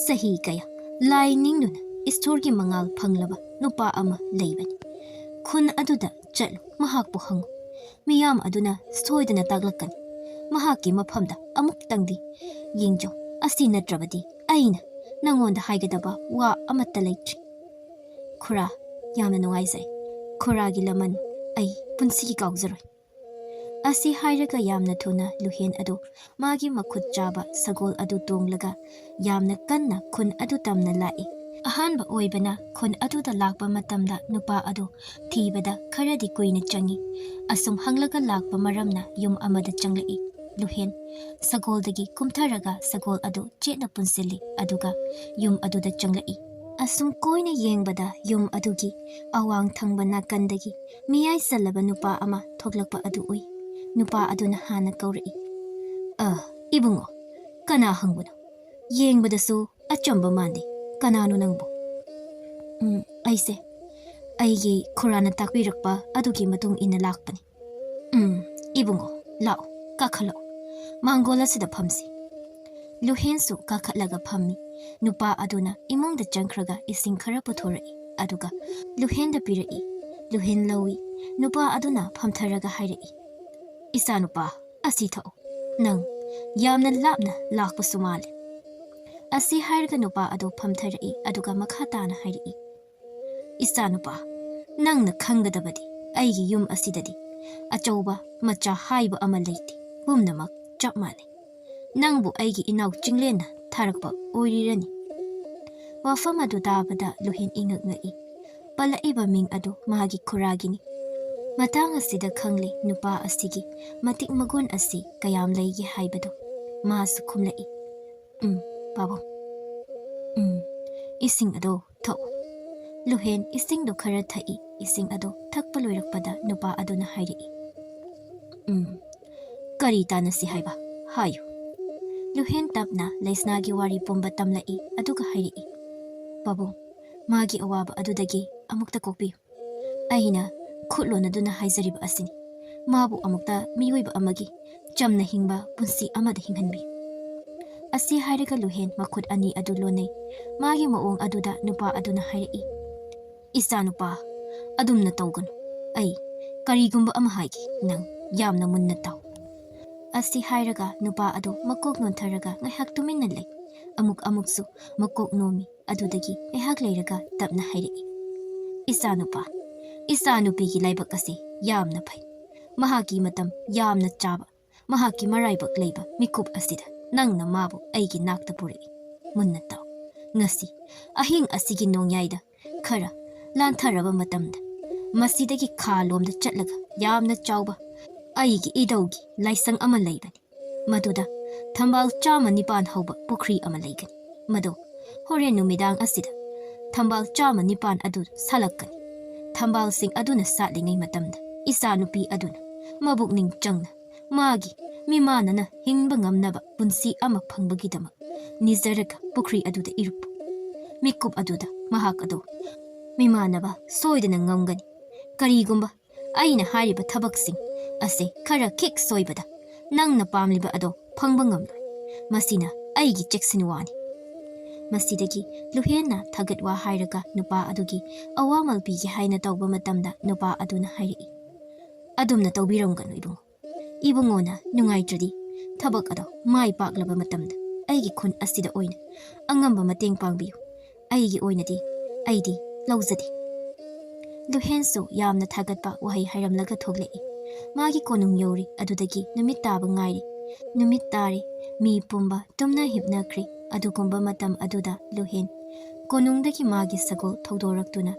ꯆꯍꯤ ꯀꯌꯥ ꯂꯥꯏ ꯅꯤꯡꯗꯨꯅ ꯏꯁꯣꯔꯒꯤ ꯃꯉꯥꯜ ꯐꯪꯂꯕ ꯅꯨꯄꯥ ꯑꯃ ꯂꯩꯕꯅꯤ꯫ ꯈꯨꯟ ꯑꯗꯨꯗ ꯆꯠꯂꯨ, ꯃꯍꯥꯛꯄꯨ ꯍꯪꯉꯨ꯫ ꯃꯤꯌꯥꯝ ꯑꯗꯨꯅ ꯁꯣꯏꯗꯅ ꯇꯥꯛꯂꯛꯀꯅꯤ꯫ ꯃꯍꯥꯛꯀꯤ ꯃꯐꯝꯗ ꯑꯃꯨꯛꯇꯪꯗꯤ ꯌꯦꯡꯖꯧ꯫ ꯑꯁꯤ ꯅꯠꯇ꯭ꯔꯕꯗꯤ ꯑꯩꯅ ꯅꯪꯉꯣꯟꯗ ꯍꯥꯏꯒꯗꯕ ꯋꯥ ꯑꯃꯠꯇ ꯂꯩꯇ꯭ꯔꯤ꯫ ꯈꯨꯔꯥ, ꯌꯥꯝꯅ ꯅꯨꯡꯉꯥꯏꯖꯩ꯫ ꯈꯨꯔꯥꯒꯤ ꯂꯃꯟ ꯑꯩ ꯄꯨꯟꯁꯤꯒꯤ ꯀꯥꯎꯖꯔꯣꯏ꯫" ꯑꯁꯤ ꯍꯥꯏꯔꯒ ꯌꯥꯝꯅ ꯊꯨꯅ ꯂꯨꯍꯦꯟ ꯑꯗꯨ ꯃꯥꯒꯤ ꯃꯈꯨꯠ ꯆꯥꯕ ꯁꯒꯣꯜ ꯑꯗꯨ ꯇꯣꯡꯂꯒ ꯌꯥꯝꯅ ꯀꯟꯅ ꯈꯨꯟ ꯑꯗꯨ ꯇꯝꯅ ꯂꯥꯛꯏ꯫ ꯑꯍꯥꯟꯕ ꯑꯣꯏꯕꯅ ꯈꯨꯟ ꯑꯗꯨꯗ ꯂꯥꯛꯄ ꯃꯇꯝꯗ ꯅꯨꯄꯥ ꯑꯗꯨ ꯊꯤꯕꯗ ꯈꯔꯗꯤ ꯀꯨꯏꯅ ꯆꯪꯏ꯫ ꯑꯁꯨꯝ ꯍꯪꯂꯒ ꯂꯥꯛꯄ ꯃꯔꯝꯅ ꯌꯨꯝ ꯑꯃꯗ ꯆꯪꯂꯛꯏ꯫ ꯂꯨꯍꯦꯟ ꯁꯒꯣꯜꯗꯒꯤ ꯀꯨꯝꯊꯔꯒ ꯁꯒꯣꯜ ꯑꯗꯨ ꯆꯦꯠꯅ ꯄꯨꯟꯁꯤꯜꯂꯤ, ꯑꯗꯨꯒ ꯌꯨꯝ ꯑꯗꯨꯗ ꯆꯪꯂꯛꯏ꯫ ꯑꯁꯨꯝ ꯀꯣꯏꯅ ꯌꯦꯡꯕꯗ ꯌꯨꯝ ꯑꯗꯨꯒꯤ ꯑꯋꯥꯡ ꯊꯪꯕ ꯅꯥꯀꯟꯗꯒꯤ ꯃꯤꯌꯥꯏ ꯆꯜꯂꯕ ꯅꯨꯄꯥ ꯑꯃ ꯊꯣꯛꯂꯛꯄ ꯑꯗꯨ ꯎꯏ꯫ ꯅꯨꯄꯥ ꯑꯗꯨꯅ ꯍꯥꯟꯅ ꯀꯧꯔꯛꯏ, "ꯑ, ꯏꯕꯨꯡꯉꯣ, ꯀꯅꯥ ꯍꯪꯕꯅꯣ? ꯌꯦꯡꯕꯗꯁꯨ ꯑꯆꯝꯕ ꯃꯥꯟꯗꯦ꯫ ꯀꯅꯥꯅꯣ ꯅꯪꯕꯨ?" "ꯎꯝ, ꯑꯩꯁꯦ ꯑꯩꯒꯤ ꯈꯨꯔꯥꯅ ꯇꯥꯛꯄꯤꯔꯛꯄ ꯑꯗꯨꯒꯤ ꯃꯇꯨꯡ ꯏꯟꯅ ꯂꯥꯛꯄꯅꯤ꯫" "ꯎꯝ, ꯏꯕꯨꯡꯉꯣ, ꯂꯥꯛꯑꯣ, ꯀꯥꯈꯠꯂꯛꯑꯣ꯫ ꯃꯥꯡꯒꯣꯜ ꯑꯁꯤꯗ ꯐꯝꯁꯤ꯫" ꯂꯨꯍꯦꯟꯁꯨ ꯀꯥꯈꯠꯂꯒ ꯐꯝꯃꯤ꯫ ꯅꯨꯄꯥ ꯑꯗꯨꯅ ꯏꯃꯨꯡꯗ ꯆꯪꯈ꯭ꯔꯒ ꯏꯁꯤꯡ ꯈꯔ ꯄꯨꯊꯣꯔꯛꯏ, ꯑꯗꯨꯒ ꯂꯨꯍꯦꯟꯗ ꯄꯤꯔꯛꯏ꯫ ꯂꯨꯍꯦꯟ ꯂꯧꯏ꯫ ꯅꯨꯄꯥ ꯑꯗꯨꯅ ꯐꯝꯊꯔꯒ ꯍꯥꯏꯔꯛꯏ, "ꯏꯆꯥꯅꯨꯄꯥ, ꯑꯁꯤ ꯊꯛꯎ꯫ ꯅꯪ ꯌꯥꯝꯅ ꯂꯥꯞꯅ ꯂꯥꯛꯄꯁꯨ ꯃꯥꯜꯂꯦ꯫" ꯑꯁꯤ ꯍꯥꯏꯔꯒ ꯅꯨꯄꯥ ꯑꯗꯨ ꯐꯝꯊꯔꯛꯏ, ꯑꯗꯨꯒ ꯃꯈꯥ ꯇꯥꯅ ꯍꯥꯏꯔꯛꯏ, "ꯏꯆꯥꯅꯨꯄꯥ, ꯅꯪꯅ ꯈꯪꯒꯗꯕꯗꯤ ꯑꯩꯒꯤ ꯌꯨꯝ ꯑꯁꯤꯗꯗꯤ ꯑꯆꯧꯕ ꯃꯆꯥ ꯍꯥꯏꯕ ꯑꯃ ꯂꯩꯇꯦ꯫ ꯄꯨꯝꯅꯃꯛ ꯆꯞ ꯃꯥꯟꯅꯩ꯫ ꯅꯪꯕꯨ ꯑꯩꯒꯤ ꯏꯅꯥꯎ ꯆꯤꯡꯂꯦꯟꯅ ꯊꯥꯔꯛꯄ ꯑꯣꯏꯔꯤꯔꯅꯤ?" ꯋꯥꯐꯝ ꯑꯗꯨ ꯇꯥꯕꯗ ꯂꯨꯍꯦꯟ ꯏꯉꯛ ꯉꯛꯏ꯫ ꯄꯜꯂꯛꯏꯕ ꯃꯤꯡ ꯑꯗꯨ ꯃꯥꯒꯤ ꯈꯨꯔꯥꯒꯤꯅꯤ꯫ ꯃꯇꯥꯡ ꯑꯁꯤꯗ ꯈꯪꯂꯦ ꯅꯨꯄꯥ ꯑꯁꯤꯒꯤ ꯃꯇꯤꯛ ꯃꯒꯨꯟ ꯑꯁꯤ ꯀꯌꯥꯝ ꯂꯩꯒꯦ ꯍꯥꯏꯕꯗꯨ꯫ ꯃꯥꯁꯨ ꯈꯨꯝꯂꯛꯏ, "ꯎꯝ, ꯄꯥꯕꯨꯡ꯫ ꯎꯝ, ꯏꯁꯤꯡ ꯑꯗꯣ ꯊꯛꯎ꯫" ꯂꯨꯍꯦꯟ ꯏꯁꯤꯡꯗꯣ ꯈꯔ ꯊꯛꯏ꯫ ꯏꯁꯤꯡ ꯑꯗꯣ ꯊꯛꯄ ꯂꯣꯏꯔꯛꯄꯗ ꯅꯨꯄꯥ ꯑꯗꯨꯅ ꯍꯥꯏꯔꯛꯏ, "ꯎꯝ, ꯀꯔꯤ ꯇꯥꯟꯅꯁꯤ ꯍꯥꯏꯕ? ꯍꯥꯏꯌꯨ꯫" ꯂꯨꯍꯦꯟ ꯇꯞꯅ ꯂꯩꯁꯅꯥꯒꯤ ꯋꯥꯔꯤ ꯄꯨꯝꯕ ꯇꯝꯂꯛꯏ, ꯑꯗꯨꯒ ꯍꯥꯏꯔꯛꯏ, "ꯄꯥꯕꯨꯡ, ꯃꯥꯒꯤ ꯑꯋꯥꯕ ꯑꯗꯨꯗꯒꯤ ꯑꯃꯨꯛꯇ ꯀꯣꯛꯄꯤꯌꯨ꯫ ꯑꯩꯅ ꯈꯨꯠ ꯂꯣꯟꯅꯗꯨꯅ ꯍꯥꯏꯖꯔꯤꯕ ꯑꯁꯤꯅꯤ꯫ ꯃꯥꯕꯨ ꯑꯃꯨꯛꯇ ꯃꯤꯑꯣꯏꯕ ꯑꯃꯒꯤ ꯆꯝꯅ ꯍꯤꯡꯕ ꯄꯨꯟꯁꯤ ꯑꯃꯗ ꯍꯤꯡꯍꯟꯕꯤꯌꯨ꯫" ꯑꯁꯤ ꯍꯥꯏꯔꯒ ꯂꯨꯍꯦꯟ ꯃꯈꯨꯠ ꯑꯅꯤ ꯑꯗꯨ ꯂꯣꯟꯅꯩ꯫ ꯃꯥꯒꯤ ꯃꯑꯣꯡ ꯑꯗꯨꯗ ꯅꯨꯄꯥ ꯑꯗꯨꯅ ꯍꯥꯏꯔꯛꯏ, "ꯏꯆꯥꯅꯨꯄꯥ, ꯑꯗꯨꯝꯅ ꯇꯧꯒꯅꯨ꯫ ꯑꯩ ꯀꯔꯤꯒꯨꯝꯕ ꯑꯃ ꯍꯥꯏꯒꯦ, ꯅꯪ ꯌꯥꯝꯅ ꯃꯨꯟꯅ ꯇꯥꯎ꯫" ꯑꯁꯤ ꯍꯥꯏꯔꯒ ꯅꯨꯄꯥ ꯑꯗꯨ ꯃꯀꯣꯛ ꯅꯣꯟꯊꯔꯒ ꯉꯥꯏꯍꯥꯛ ꯇꯨꯃꯤꯟꯅ ꯂꯩ꯫ ꯑꯃꯨꯛ ꯑꯃꯨꯛꯁꯨ ꯃꯀꯣꯛ ꯅꯣꯝꯃꯤ꯫ ꯑꯗꯨꯗꯒꯤ ꯉꯥꯏꯍꯥꯛ ꯂꯩꯔꯒ ꯇꯞꯅ ꯍꯥꯏꯔꯛꯏ, "ꯏꯆꯥꯅꯨꯄꯥ, ꯏꯆꯥꯅꯨꯄꯤꯒꯤ ꯂꯥꯏꯕꯛ ꯑꯁꯤ ꯌꯥꯝꯅ ꯐꯩ꯫ ꯃꯍꯥꯛꯀꯤ ꯃꯇꯝ ꯌꯥꯝꯅ ꯆꯥꯕ, ꯃꯍꯥꯛꯀꯤ ꯃꯔꯥꯏꯕꯛ ꯂꯩꯕ ꯃꯤꯀꯨꯞ ꯑꯁꯤꯗ ꯅꯪꯅ ꯃꯥꯕꯨ ꯑꯩꯒꯤ ꯅꯥꯛꯇ ꯄꯨꯔꯛꯏ꯫ ꯃꯨꯟꯅ ꯇꯥꯎ꯫ ꯉꯁꯤ ꯑꯍꯤꯡ ꯑꯁꯤꯒꯤ ꯅꯣꯡꯌꯥꯏꯗ ꯈꯔ ꯂꯥꯟꯊꯔꯕ ꯃꯇꯝꯗ ꯃꯁꯤꯗꯒꯤ ꯈꯥ ꯂꯣꯝꯗ ꯆꯠꯂꯒ ꯌꯥꯝꯅ ꯆꯥꯎꯕ ꯑꯩꯒꯤ ꯏꯙꯧꯒꯤ ꯂꯥꯏꯁꯪ ꯑꯃ ꯂꯩꯕꯅꯤ꯫ ꯃꯗꯨꯗ ꯊꯝꯕꯥꯜ ꯆꯥꯝꯃ ꯅꯤꯄꯥꯟ ꯍꯧꯕ ꯄꯨꯈ꯭ꯔꯤ ꯑꯃ ꯂꯩꯒꯅꯤ꯫ ꯃꯗꯨ ꯍꯣꯔꯦꯟ ꯅꯨꯃꯤꯗꯥꯡ ꯑꯁꯤꯗ ꯊꯝꯕꯥꯜ ꯆꯥꯝꯃ ꯅꯤꯄꯥꯟ ꯑꯗꯨ ꯁꯥꯠꯂꯛꯀꯅꯤ꯫ ꯊꯝꯕꯥꯜꯁꯤꯡ ꯑꯗꯨꯅ ꯁꯥꯠꯂꯤꯉꯩ ꯃꯇꯝꯗ ꯏꯆꯥꯅꯨꯄꯤ ꯑꯗꯨꯅ ꯃꯕꯨꯛꯅꯤꯡ ꯆꯪꯅ ꯃꯥꯒꯤ ꯃꯤꯃꯥꯟꯅꯅ ꯍꯤꯡꯕ ꯉꯝꯅꯕ ꯄꯨꯟꯁꯤ ꯑꯃ ꯐꯪꯕꯒꯤꯗꯃꯛ ꯅꯤꯖꯔꯒ ꯄꯨꯈ꯭ꯔꯤ ꯑꯗꯨꯗ ꯏꯔꯨꯞꯄꯨ꯫ ꯃꯤꯀꯨꯞ ꯑꯗꯨꯗ ꯃꯍꯥꯛ ꯑꯗꯨ ꯃꯤꯃꯥꯟꯅꯕ ꯁꯣꯏꯗꯅ ꯉꯝꯒꯅꯤ꯫ ꯀꯔꯤꯒꯨꯝꯕ ꯑꯩꯅ ꯍꯥꯏꯔꯤꯕ ꯊꯕꯛꯁꯤꯡ ꯑꯁꯤ ꯈꯔ ꯈꯤꯛ ꯁꯣꯏꯕꯗ ꯅꯪꯅ ꯄꯥꯝꯂꯤꯕ ꯑꯗꯣ ꯐꯪꯕ ꯉꯝꯂꯣꯏ꯫ ꯃꯁꯤꯅ ꯑꯩꯒꯤ ꯆꯦꯛꯁꯤꯟ ꯋꯥꯅꯤ꯫" ꯃꯁꯤꯗꯒꯤ ꯂꯨꯍꯦꯟꯅ ꯊꯥꯒꯠ ꯋꯥ ꯍꯥꯏꯔꯒ ꯅꯨꯄꯥ ꯑꯗꯨꯒꯤ ꯑꯋꯥꯃꯜ ꯄꯤꯒꯦ ꯍꯥꯏꯅ ꯇꯧꯕ ꯃꯇꯝꯗ ꯅꯨꯄꯥ ꯑꯗꯨꯅ ꯍꯥꯏꯔꯛꯏ, "ꯑꯗꯨꯝꯅ ꯇꯧꯕꯤꯔꯝꯒꯅꯨ ꯏꯕꯨꯡꯉꯣ꯫ ꯏꯕꯨꯡꯉꯣꯅ ꯅꯨꯡꯉꯥꯏꯇ꯭ꯔꯗꯤ ꯊꯕꯛ ꯑꯗꯣ ꯃꯥꯏ ꯄꯥꯛꯂꯕ ꯃꯇꯝꯗ ꯑꯩꯒꯤ ꯈꯨꯟ ꯑꯁꯤꯗ ꯑꯣꯏꯅ ꯑꯉꯝꯕ ꯃꯇꯦꯡ ꯄꯥꯡꯕꯤꯌꯨ꯫ ꯑꯩꯒꯤ ꯑꯣꯏꯅꯗꯤ ꯑꯩꯗꯤ ꯂꯧꯖꯗꯦ꯫" ꯂꯨꯍꯦꯟꯁꯨ ꯌꯥꯝꯅ ꯊꯥꯒꯠꯄ ꯋꯥꯍꯩ ꯍꯥꯏꯔꯝꯂꯒ ꯊꯣꯛꯂꯛꯏ꯫ ꯃꯥꯒꯤ ꯀꯣꯅꯨꯡ ꯌꯧꯔꯤ꯫ ꯑꯗꯨꯗꯒꯤ ꯅꯨꯃꯤꯠ ꯇꯥꯕ ꯉꯥꯏꯔꯤ꯫ ꯅꯨꯃꯤꯠ ꯇꯥꯔꯦ꯫ ꯃꯤ ꯄꯨꯝꯕ ꯇꯨꯝꯅ ꯍꯤꯞꯅꯈ꯭ꯔꯦ꯫ ꯑꯗꯨꯒꯨꯝꯕ ꯃꯇꯝ ꯑꯗꯨꯗ ꯂꯨꯍꯦꯟ ꯀꯣꯅꯨꯡꯗꯒꯤ ꯃꯥꯒꯤ ꯁꯒꯣꯜ ꯊꯧꯗꯣꯔꯛꯇꯨꯅ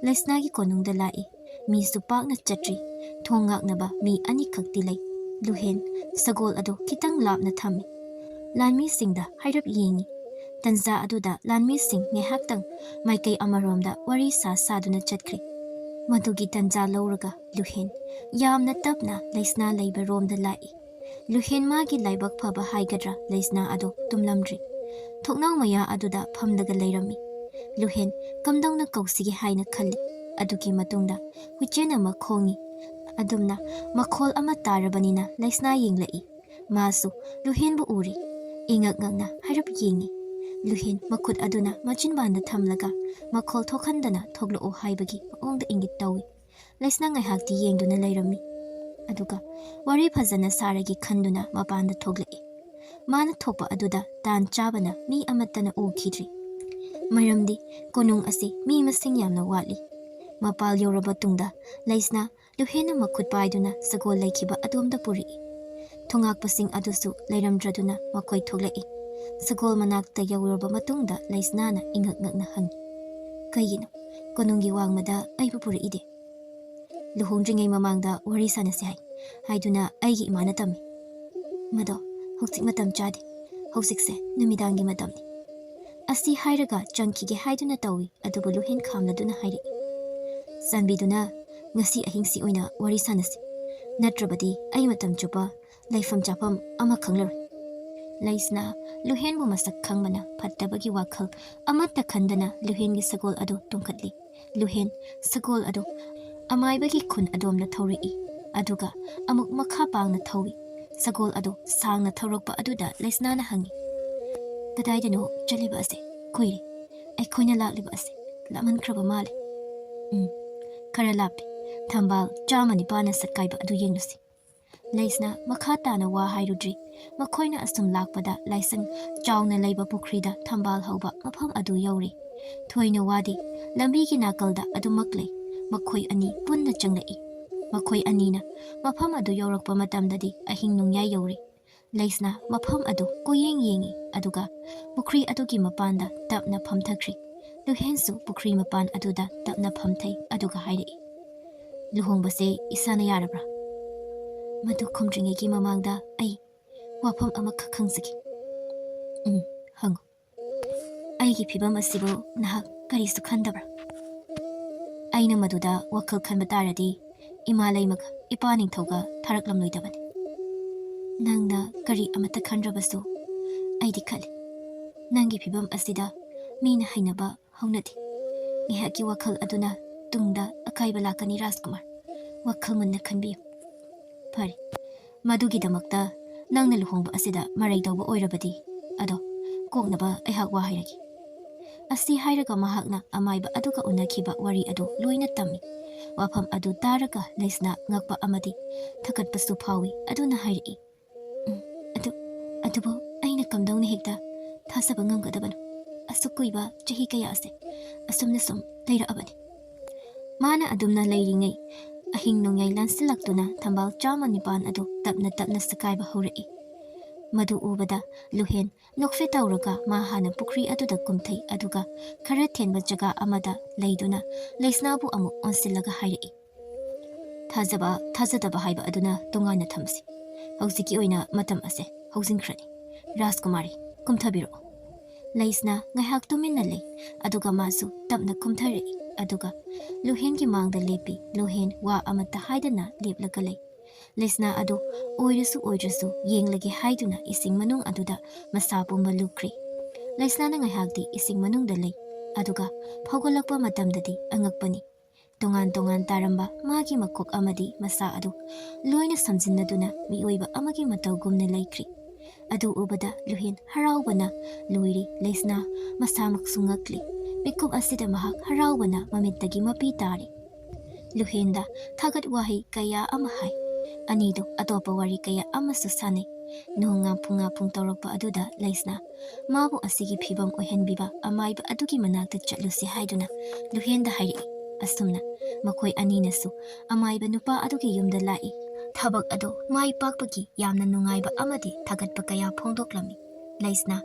ꯂꯩꯁꯅꯥꯒꯤ ꯀꯣꯅꯨꯡꯗ ꯂꯥꯛꯏ꯫ ꯃꯤꯁꯨ ꯄꯥꯛꯅ ꯆꯠꯇ꯭ꯔꯤ꯫ ꯊꯣꯡ ꯉꯥꯛꯅꯕ ꯃꯤ ꯑꯅꯤꯈꯛꯇꯤ ꯂꯩ꯫ ꯂꯨꯍꯦꯟ ꯁꯒꯣꯜ ꯑꯗꯨ ꯈꯤꯇꯪ ꯂꯥꯞꯅ ꯊꯝꯃꯤ꯫ ꯂꯥꯟꯃꯤꯁꯤꯡꯗ ꯍꯥꯏꯔꯞ ꯌꯦꯡꯉꯤ꯫ ꯇꯟꯖꯥ ꯑꯗꯨꯗ ꯂꯥꯟꯃꯤꯁꯤꯡ ꯉꯥꯏꯍꯥꯛꯇꯪ ꯃꯥꯏꯀꯩ ꯑꯃꯔꯣꯝꯗ ꯋꯥꯔꯤ ꯁꯥ ꯁꯥꯗꯨꯅ ꯆꯠꯈ꯭ꯔꯦ꯫ ꯃꯗꯨꯒꯤ ꯇꯟꯖꯥ ꯂꯧꯔꯒ ꯂꯨꯍꯦꯟ ꯌꯥꯝꯅ ꯇꯞꯅ ꯂꯩꯁꯅꯥ ꯂꯩꯕ ꯔꯣꯝꯗ ꯂꯥꯛꯏ꯫ ꯂꯨꯍꯦꯟ ꯃꯥꯒꯤ ꯂꯥꯏꯕꯛ ꯐꯕ ꯍꯥꯏꯒꯗ꯭ꯔꯥ, ꯂꯩꯁꯅꯥ ꯑꯗꯨ ꯇꯨꯝꯂꯝꯗ꯭ꯔꯤ꯫ ꯊꯣꯡꯅꯥꯎ ꯃꯌꯥ ꯑꯗꯨꯗ ꯐꯝꯂꯒ ꯂꯩꯔꯝꯃꯤ꯫ ꯂꯨꯍꯦꯟ ꯀꯝꯗꯧꯅ ꯀꯧꯁꯤꯒꯦ ꯍꯥꯏꯅ ꯈꯜꯂꯤ꯫ ꯑꯗꯨꯒꯤ ꯃꯇꯨꯡꯗ ꯍꯨꯏꯆꯦꯟ ꯑꯃ ꯈꯣꯡꯉꯤ꯫ ꯑꯗꯨꯝꯅ ꯃꯈꯣꯜ ꯑꯃ ꯇꯥꯔꯕꯅꯤꯅ ꯂꯩꯁꯅꯥ ꯌꯦꯡꯂꯛꯏ꯫ ꯃꯥꯁꯨ ꯂꯨꯍꯦꯟꯕꯨ ꯎꯔꯤ꯫ ꯏꯉꯛ ꯉꯛꯅ ꯍꯥꯏꯔꯞ ꯌꯦꯡꯉꯤ꯫ ꯂꯨꯍꯦꯟ ꯃꯈꯨꯠ ꯑꯗꯨꯅ ꯃꯆꯤꯟꯕꯥꯟꯗ ꯊꯝꯂꯒ ꯃꯈꯣꯜ ꯊꯣꯛꯍꯟꯗꯅ ꯊꯣꯛꯂꯛꯑꯣ ꯍꯥꯏꯕꯒꯤ ꯃꯑꯣꯡꯗ ꯏꯪꯒꯤꯠ ꯇꯧꯏ꯫ ꯂꯩꯁꯅꯥ ꯉꯥꯏꯍꯥꯛꯇꯤ ꯌꯦꯡꯗꯨꯅ ꯂꯩꯔꯝꯃꯤ꯫ ꯑꯗꯨꯒ ꯋꯥꯔꯤ ꯐꯖꯅ ꯁꯥꯔꯒꯦ ꯈꯟꯗꯨꯅ ꯃꯄꯥꯟꯗ ꯊꯣꯛꯂꯛꯏ꯫ ꯃꯥꯅ ꯊꯣꯛꯄ ꯑꯗꯨꯗ ꯇꯥꯟ ꯆꯥꯕꯅ ꯃꯤ ꯑꯃꯠꯇꯅ ꯎꯈꯤꯗ꯭ꯔꯤ꯫ ꯃꯔꯝꯗꯤ ꯀꯣꯅꯨꯡ ꯑꯁꯤ ꯃꯤ ꯃꯁꯤꯡ ꯌꯥꯝꯅ ꯋꯥꯠꯂꯤ꯫ ꯃꯄꯥꯜ ꯌꯧꯔꯕ ꯇꯨꯡꯗ ꯂꯩꯁꯅꯥ ꯂꯨꯍꯦꯟꯅ ꯃꯈꯨꯠ ꯄꯥꯏꯗꯨꯅ ꯁꯒꯣꯜ ꯂꯩꯈꯤꯕ ꯑꯗꯣꯝꯗ ꯄꯨꯔꯛꯏ꯫ ꯊꯣꯉꯥꯛꯄꯁꯤꯡ ꯑꯗꯨꯁꯨ ꯂꯩꯔꯝꯗ꯭ꯔꯗꯨꯅ ꯃꯈꯣꯏ ꯊꯣꯛꯂꯛꯏ꯫ ꯁꯒꯣꯜ ꯃꯅꯥꯛꯇ ꯌꯧꯔꯕ ꯃꯇꯨꯡꯗ ꯂꯩꯁꯅꯥꯅ ꯏꯉꯛ ꯉꯛꯅ ꯍꯪꯉꯤ, "ꯀꯩꯒꯤꯅꯣ ꯀꯣꯅꯨꯡꯒꯤ ꯋꯥꯡꯃꯗ ꯑꯩꯕꯨ ꯄꯨꯔꯛꯏꯗꯤ?" "ꯂꯨꯍꯣꯡꯗ꯭ꯔꯤꯉꯩ ꯃꯃꯥꯡꯗ ꯋꯥꯔꯤ ꯁꯥꯟꯅꯁꯤ ꯍꯥꯏ ꯍꯥꯏꯗꯨꯅ ꯑꯩꯒꯤ ꯏꯃꯥꯅ ꯇꯝꯃꯤ꯫ ꯃꯗꯣ ꯍꯧꯖꯤꯛ ꯃꯇꯝ ꯆꯥꯗꯦ꯫ ꯍꯧꯖꯤꯛꯁꯦ ꯅꯨꯃꯤꯗꯥꯡꯒꯤ ꯃꯇꯝꯅꯤ꯫" ꯑꯁꯤ ꯍꯥꯏꯔꯒ ꯆꯪꯈꯤꯒꯦ ꯍꯥꯏꯗꯨꯅ ꯇꯧꯏ, ꯑꯗꯨꯕꯨ ꯂꯨꯍꯦꯟ ꯈꯥꯝꯂꯗꯨꯅ ꯍꯥꯏꯔꯛꯏ, "ꯆꯥꯟꯕꯤꯗꯨꯅ ꯉꯁꯤ ꯑꯍꯤꯡꯁꯤ ꯑꯣꯏꯅ ꯋꯥꯔꯤ ꯁꯥꯟꯅꯁꯤ, ꯅꯠꯇ꯭ꯔꯕꯗꯤ ꯑꯩ ꯃꯇꯝ ꯆꯨꯞꯄ ꯂꯩꯐꯝ ꯆꯥꯐꯝ ꯑꯃ ꯈꯪꯂꯔꯣꯏ꯫" ꯂꯩꯁꯅꯥ ꯂꯨꯍꯦꯟꯕꯨ ꯃꯁꯛ ꯈꯪꯕꯅ ꯐꯠꯇꯕꯒꯤ ꯋꯥꯈꯜ ꯑꯃꯠꯇ ꯈꯟꯗꯅ ꯂꯨꯍꯦꯟꯒꯤ ꯁꯒꯣꯜ ꯑꯗꯨ ꯇꯣꯡꯈꯠꯂꯤ꯫ ꯂꯨꯍꯦꯟ ꯁꯒꯣꯜ ꯑꯗꯨ ꯑꯃꯥꯏꯕꯒꯤ ꯈꯨꯟ ꯑꯗꯣꯝꯗ ꯊꯧꯔꯛꯏ, ꯑꯗꯨꯒ ꯑꯃꯨꯛ ꯃꯈꯥ ꯄꯥꯡꯅ ꯊꯧꯏ꯫ ꯁꯒꯣꯜ ꯑꯗꯨ ꯁꯥꯡꯅ ꯊꯧꯔꯛꯄ ꯑꯗꯨꯗ ꯂꯩꯁꯅꯥꯅ ꯍꯪꯉꯤ, "ꯀꯗꯥꯏꯗꯅꯣ ꯆꯠꯂꯤꯕ ꯑꯁꯦ? ꯀꯨꯏꯔꯦ꯫ ꯑꯩꯈꯣꯏꯅ ꯂꯥꯛꯂꯤꯕ ꯑꯁꯦ ꯂꯥꯞꯃꯟꯈ꯭ꯔꯕ ꯃꯥꯜꯂꯦ꯫" "ꯎꯝ, ꯈꯔ ꯂꯥꯞꯄꯤ꯫ ꯊꯝꯕꯥꯜ ꯆꯥꯝꯃ ꯅꯤꯄꯥꯟꯅ ꯁꯛꯀꯥꯏꯕ ꯑꯗꯨ ꯌꯦꯡꯂꯨꯁꯤ꯫" ꯂꯩꯁꯅꯥ ꯃꯈꯥ ꯇꯥꯅ ꯋꯥ ꯍꯥꯏꯔꯨꯗ꯭ꯔꯤ꯫ ꯃꯈꯣꯏꯅ ꯑꯁꯨꯝ ꯂꯥꯛꯄꯗ ꯂꯥꯏꯁꯪ ꯆꯥꯎꯅ ꯂꯩꯕ ꯄꯨꯈ꯭ꯔꯤꯗ ꯊꯝꯕꯥꯜ ꯍꯧꯕ ꯃꯐꯝ ꯑꯗꯨ ꯌꯧꯔꯤ꯫ ꯊꯣꯏꯅ ꯋꯥꯗꯦ꯫ ꯂꯝꯕꯤꯒꯤ ꯅꯥꯀꯜꯗ ꯑꯗꯨꯃꯛ ꯂꯩ꯫ ꯃꯈꯣꯏ ꯑꯅꯤ ꯄꯨꯟꯅ ꯆꯪꯂꯛꯏ꯫ ꯃꯈꯣꯏ ꯑꯅꯤꯅ ꯃꯐꯝ ꯑꯗꯨ ꯌꯧꯔꯛꯄ ꯃꯇꯝꯗꯗꯤ ꯑꯍꯤꯡ ꯅꯣꯡꯌꯥꯏ ꯌꯧꯔꯤ꯫ ꯂꯩꯁꯅꯥ ꯃꯐꯝ ꯑꯗꯨ ꯀꯣꯏꯌꯦꯡ ꯌꯦꯡꯉꯤ, ꯑꯗꯨꯒ ꯄꯨꯈ꯭ꯔꯤ ꯑꯗꯨꯒꯤ ꯃꯄꯥꯟꯗ ꯇꯞꯅ ꯐꯝꯊꯈ꯭ꯔꯤ꯫ ꯂꯨꯍꯦꯟꯁꯨ ꯄꯨꯈ꯭ꯔꯤ ꯃꯄꯥꯟ ꯑꯗꯨꯗ ꯇꯞꯅ ꯐꯝꯊꯩ, ꯑꯗꯨꯒ ꯍꯥꯏꯔꯛꯏ, ꯂꯨꯍꯣꯡꯕꯁꯦ ꯏꯁꯥꯅ ꯌꯥꯔꯕ꯭ꯔꯥ? ꯃꯗꯨ ꯈꯨꯝꯗ꯭ꯔꯤꯉꯩꯒꯤ ꯃꯃꯥꯡꯗ ꯑꯩ ꯋꯥꯐꯝ ꯑꯃꯈꯛ ꯍꯪꯖꯒꯦ꯫ ꯎꯝ, ꯍꯪꯉꯨ꯫ ꯑꯩꯒꯤ ꯐꯤꯕꯝ ꯑꯁꯤꯕꯨ ꯅꯍꯥꯛ ꯀꯔꯤꯁꯨ ꯈꯟꯗꯕ꯭ꯔꯥ? ꯑꯩꯅ ꯃꯗꯨꯗ ꯋꯥꯈꯜ ꯈꯟꯕ ꯇꯥꯔꯗꯤ ꯏꯃꯥ ꯂꯩꯃꯒ ꯏꯄꯥ ꯅꯤꯡꯊꯧꯒ ꯊꯥꯔꯛꯂꯝꯂꯣꯏꯗꯕꯅꯤ꯫ ꯅꯪꯅ ꯀꯔꯤ ꯑꯃꯠꯇ ꯈꯟꯗ꯭ꯔꯕꯁꯨ ꯑꯩꯗꯤ ꯈꯜꯂꯤ꯫ ꯅꯪꯒꯤ ꯐꯤꯕꯝ ꯑꯁꯤꯗ ꯃꯤꯅ ꯍꯩꯅꯕ ꯍꯧꯅꯗꯦ꯫ ꯉꯥꯏꯍꯥꯛꯀꯤ ꯋꯥꯈꯜ ꯑꯗꯨꯅ ꯇꯨꯡꯗ ꯑꯀꯥꯏꯕ ꯂꯥꯛꯀꯅꯤ, ꯔꯥꯖꯀꯨꯃꯥꯔ꯫ ꯋꯥꯈꯜ ꯃꯨꯟꯅ ꯈꯟꯕꯤꯌꯨ꯫ ꯐꯔꯦ, ꯃꯗꯨꯒꯤꯗꯃꯛꯇ ꯅꯪꯅ ꯂꯨꯍꯣꯡꯕ ꯑꯁꯤꯗ ꯃꯔꯩ ꯇꯧꯕ ꯑꯣꯏꯔꯕꯗꯤ, ꯑꯗꯣ ꯀꯣꯛꯅꯕ ꯑꯩꯍꯥꯛ ꯋꯥ ꯍꯥꯏꯔꯒꯦ꯫ ꯑꯁꯤ ꯍꯥꯏꯔꯒ ꯃꯍꯥꯛꯅ ꯑꯃꯥꯏꯕ ꯑꯗꯨꯒ ꯎꯅꯈꯤꯕ ꯋꯥꯔꯤ ꯑꯗꯨ ꯂꯣꯏꯅ ꯇꯝꯃꯤ꯫ ꯋꯥꯐꯝ ꯑꯗꯨ ꯇꯥꯔꯒ ꯂꯩꯁꯅꯥ ꯉꯛꯄ ꯑꯃꯗꯤ ꯊꯀꯠꯄꯁꯨ ꯐꯥꯎꯏ꯫ ꯑꯗꯨꯅ ꯍꯥꯏꯔꯛꯏ, "ꯎꯝ, ꯑꯗꯨ, ꯑꯗꯨꯕꯨ ꯑꯩꯅ ꯀꯝꯗꯧꯅ ꯍꯦꯛꯇ ꯊꯥꯖꯕ ꯉꯝꯒꯗꯕꯅꯣ? ꯑꯁꯨꯛ ꯀꯨꯏꯕ ꯆꯍꯤ ꯀꯌꯥꯁꯦ ꯑꯁꯨꯝꯅ ꯁꯨꯝ ꯂꯩꯔꯛꯑꯕꯅꯤ꯫" ꯃꯥꯅ ꯑꯗꯨꯝꯅ ꯂꯩꯔꯤꯉꯩ ꯑꯍꯤꯡ ꯅꯣꯡꯌꯥꯏ ꯂꯥꯟꯁꯤꯜꯂꯛꯇꯨꯅ ꯊꯝꯕꯥꯜ ꯆꯥꯝꯃ ꯅꯤꯄꯥꯟ ꯑꯗꯨ ꯇꯞꯅ ꯇꯞꯅ ꯁꯀꯥꯏꯕ ꯍꯧꯔꯛꯏ꯫ ꯃꯗꯨ ꯎꯕꯗ ꯂꯨꯍꯦꯟ ꯅꯣꯛꯐꯦ ꯇꯧꯔꯒ ꯃꯥ ꯍꯥꯟꯅ ꯄꯨꯈ꯭ꯔꯤ ꯑꯗꯨꯗ ꯀꯨꯝꯊꯩ, ꯑꯗꯨꯒ ꯈꯔ ꯊꯦꯟꯕ ꯖꯒꯥ ꯑꯃꯗ ꯂꯩꯗꯨꯅ ꯂꯩꯁꯅꯥꯕꯨ ꯑꯃꯨꯛ ꯑꯣꯟꯁꯤꯜꯂꯒ ꯍꯥꯏꯔꯛꯏ, "ꯊꯥꯖꯕ ꯊꯥꯖꯗꯕ ꯍꯥꯏꯕ ꯑꯗꯨꯅ ꯇꯣꯉꯥꯟꯅ ꯊꯝꯁꯤ꯫ ꯍꯧꯖꯤꯛꯀꯤ ꯑꯣꯏꯅ ꯃꯇꯝ ꯑꯁꯦ ꯍꯧꯖꯤꯟꯈ꯭ꯔꯅꯤ꯫ ꯔꯥꯖꯀꯨꯃꯥꯔꯤ, ꯀꯨꯝꯊꯕꯤꯔꯛꯑꯣ꯫" ꯂꯩꯁꯅꯥ ꯉꯥꯏꯍꯥꯛ ꯇꯨꯃꯤꯟꯅ ꯂꯩ, ꯑꯗꯨꯒ ꯃꯥꯁꯨ ꯇꯞꯅ ꯀꯨꯝꯊꯔꯛꯏ, ꯑꯗꯨꯒ ꯂꯨꯍꯦꯟꯒꯤ ꯃꯥꯡꯗ ꯂꯦꯞꯄꯤ꯫ ꯂꯨꯍꯦꯟ ꯋꯥ ꯑꯃꯠꯇ ꯍꯥꯏꯗꯅ ꯂꯦꯞꯂꯒ ꯂꯩ꯫ ꯂꯩꯁꯅꯥ ꯑꯗꯨ ꯑꯣꯏꯔꯁꯨ ꯑꯣꯏꯗ꯭ꯔꯁꯨ ꯌꯦꯡꯂꯒꯦ ꯍꯥꯏꯗꯨꯅ ꯏꯁꯤꯡ ꯃꯅꯨꯡ ꯑꯗꯨꯗ ꯃꯁꯥ ꯄꯨꯝꯕ ꯂꯨꯞꯈ꯭ꯔꯦ꯫ ꯂꯩꯁꯅꯥꯅ ꯉꯥꯏꯍꯥꯛꯇꯤ ꯏꯁꯤꯡ ꯃꯅꯨꯡꯗ ꯂꯩ, ꯑꯗꯨꯒ ꯐꯥꯎꯒꯠꯂꯛꯄ ꯃꯇꯝꯗꯗꯤ ꯑꯉꯛꯄꯅꯤ꯫ ꯇꯣꯉꯥꯟ ꯇꯣꯉꯥꯟ ꯇꯥꯔꯝꯕ ꯃꯥꯒꯤ ꯃꯀꯣꯛ ꯑꯃꯗꯤ ꯃꯁꯥ ꯑꯗꯨ ꯂꯣꯏꯅ ꯁꯝꯖꯤꯟꯅꯗꯨꯅ ꯃꯤꯑꯣꯏꯕ ꯑꯃꯒꯤ ꯃꯇꯧꯒꯨꯝꯅ ꯂꯩꯈ꯭ꯔꯦ꯫ ꯑꯗꯨ ꯎꯕꯗ ꯂꯨꯍꯦꯟ ꯍꯔꯥꯎꯕꯅ ꯂꯣꯏꯔꯦ꯫ ꯂꯩꯁꯅꯥ ꯃꯁꯥꯃꯛꯁꯨ ꯉꯛꯂꯤ꯫ ꯃꯤꯀꯨꯞ ꯑꯁꯤꯗ ꯃꯍꯥꯛ ꯍꯔꯥꯎꯕꯅ ꯃꯃꯤꯠꯇꯒꯤ ꯃꯄꯤ ꯇꯥꯔꯦ꯫ ꯂꯨꯍꯦꯟꯗ ꯊꯥꯒꯠ ꯋꯥꯍꯩ ꯀꯌꯥ ꯑꯃ ꯍꯥꯏ꯫ ꯑꯅꯤꯗꯨ ꯑꯇꯣꯞꯄ ꯋꯥꯔꯤ ꯀꯌꯥ ꯑꯃꯁꯨ ꯁꯥꯟꯅꯩ꯫ ꯅꯣꯡ ꯉꯥꯝꯐꯨ ꯉꯥꯝꯐꯨ ꯇꯧꯔꯛꯄ ꯑꯗꯨꯗ ꯂꯩꯁꯅꯥ ꯃꯥꯕꯨ ꯑꯁꯤꯒꯤ ꯐꯤꯕꯝ ꯑꯣꯏꯍꯟꯕꯤꯕ ꯑꯃꯥꯏꯕ ꯑꯗꯨꯒꯤ ꯃꯅꯥꯛꯇ ꯆꯠꯂꯨꯁꯤ ꯍꯥꯏꯗꯨꯅ ꯂꯨꯍꯦꯟꯗ ꯍꯥꯏꯔꯛꯏ꯫ ꯑꯁꯨꯝꯅ ꯃꯈꯣꯏ ꯑꯅꯤꯅꯁꯨ ꯑꯃꯥꯏꯕ ꯅꯨꯄꯥ ꯑꯗꯨꯒꯤ ꯌꯨꯝꯗ ꯂꯥꯛꯏ꯫ ꯊꯕꯛ ꯑꯗꯨ ꯃꯥꯏ ꯄꯥꯛꯄꯒꯤ ꯌꯥꯝꯅ ꯅꯨꯡꯉꯥꯏꯕ ꯑꯃꯗꯤ ꯊꯥꯒꯠꯄ ꯀꯌꯥ ꯐꯣꯡꯗꯣꯛꯂꯝꯃꯤ꯫ ꯂꯩꯁꯅꯥ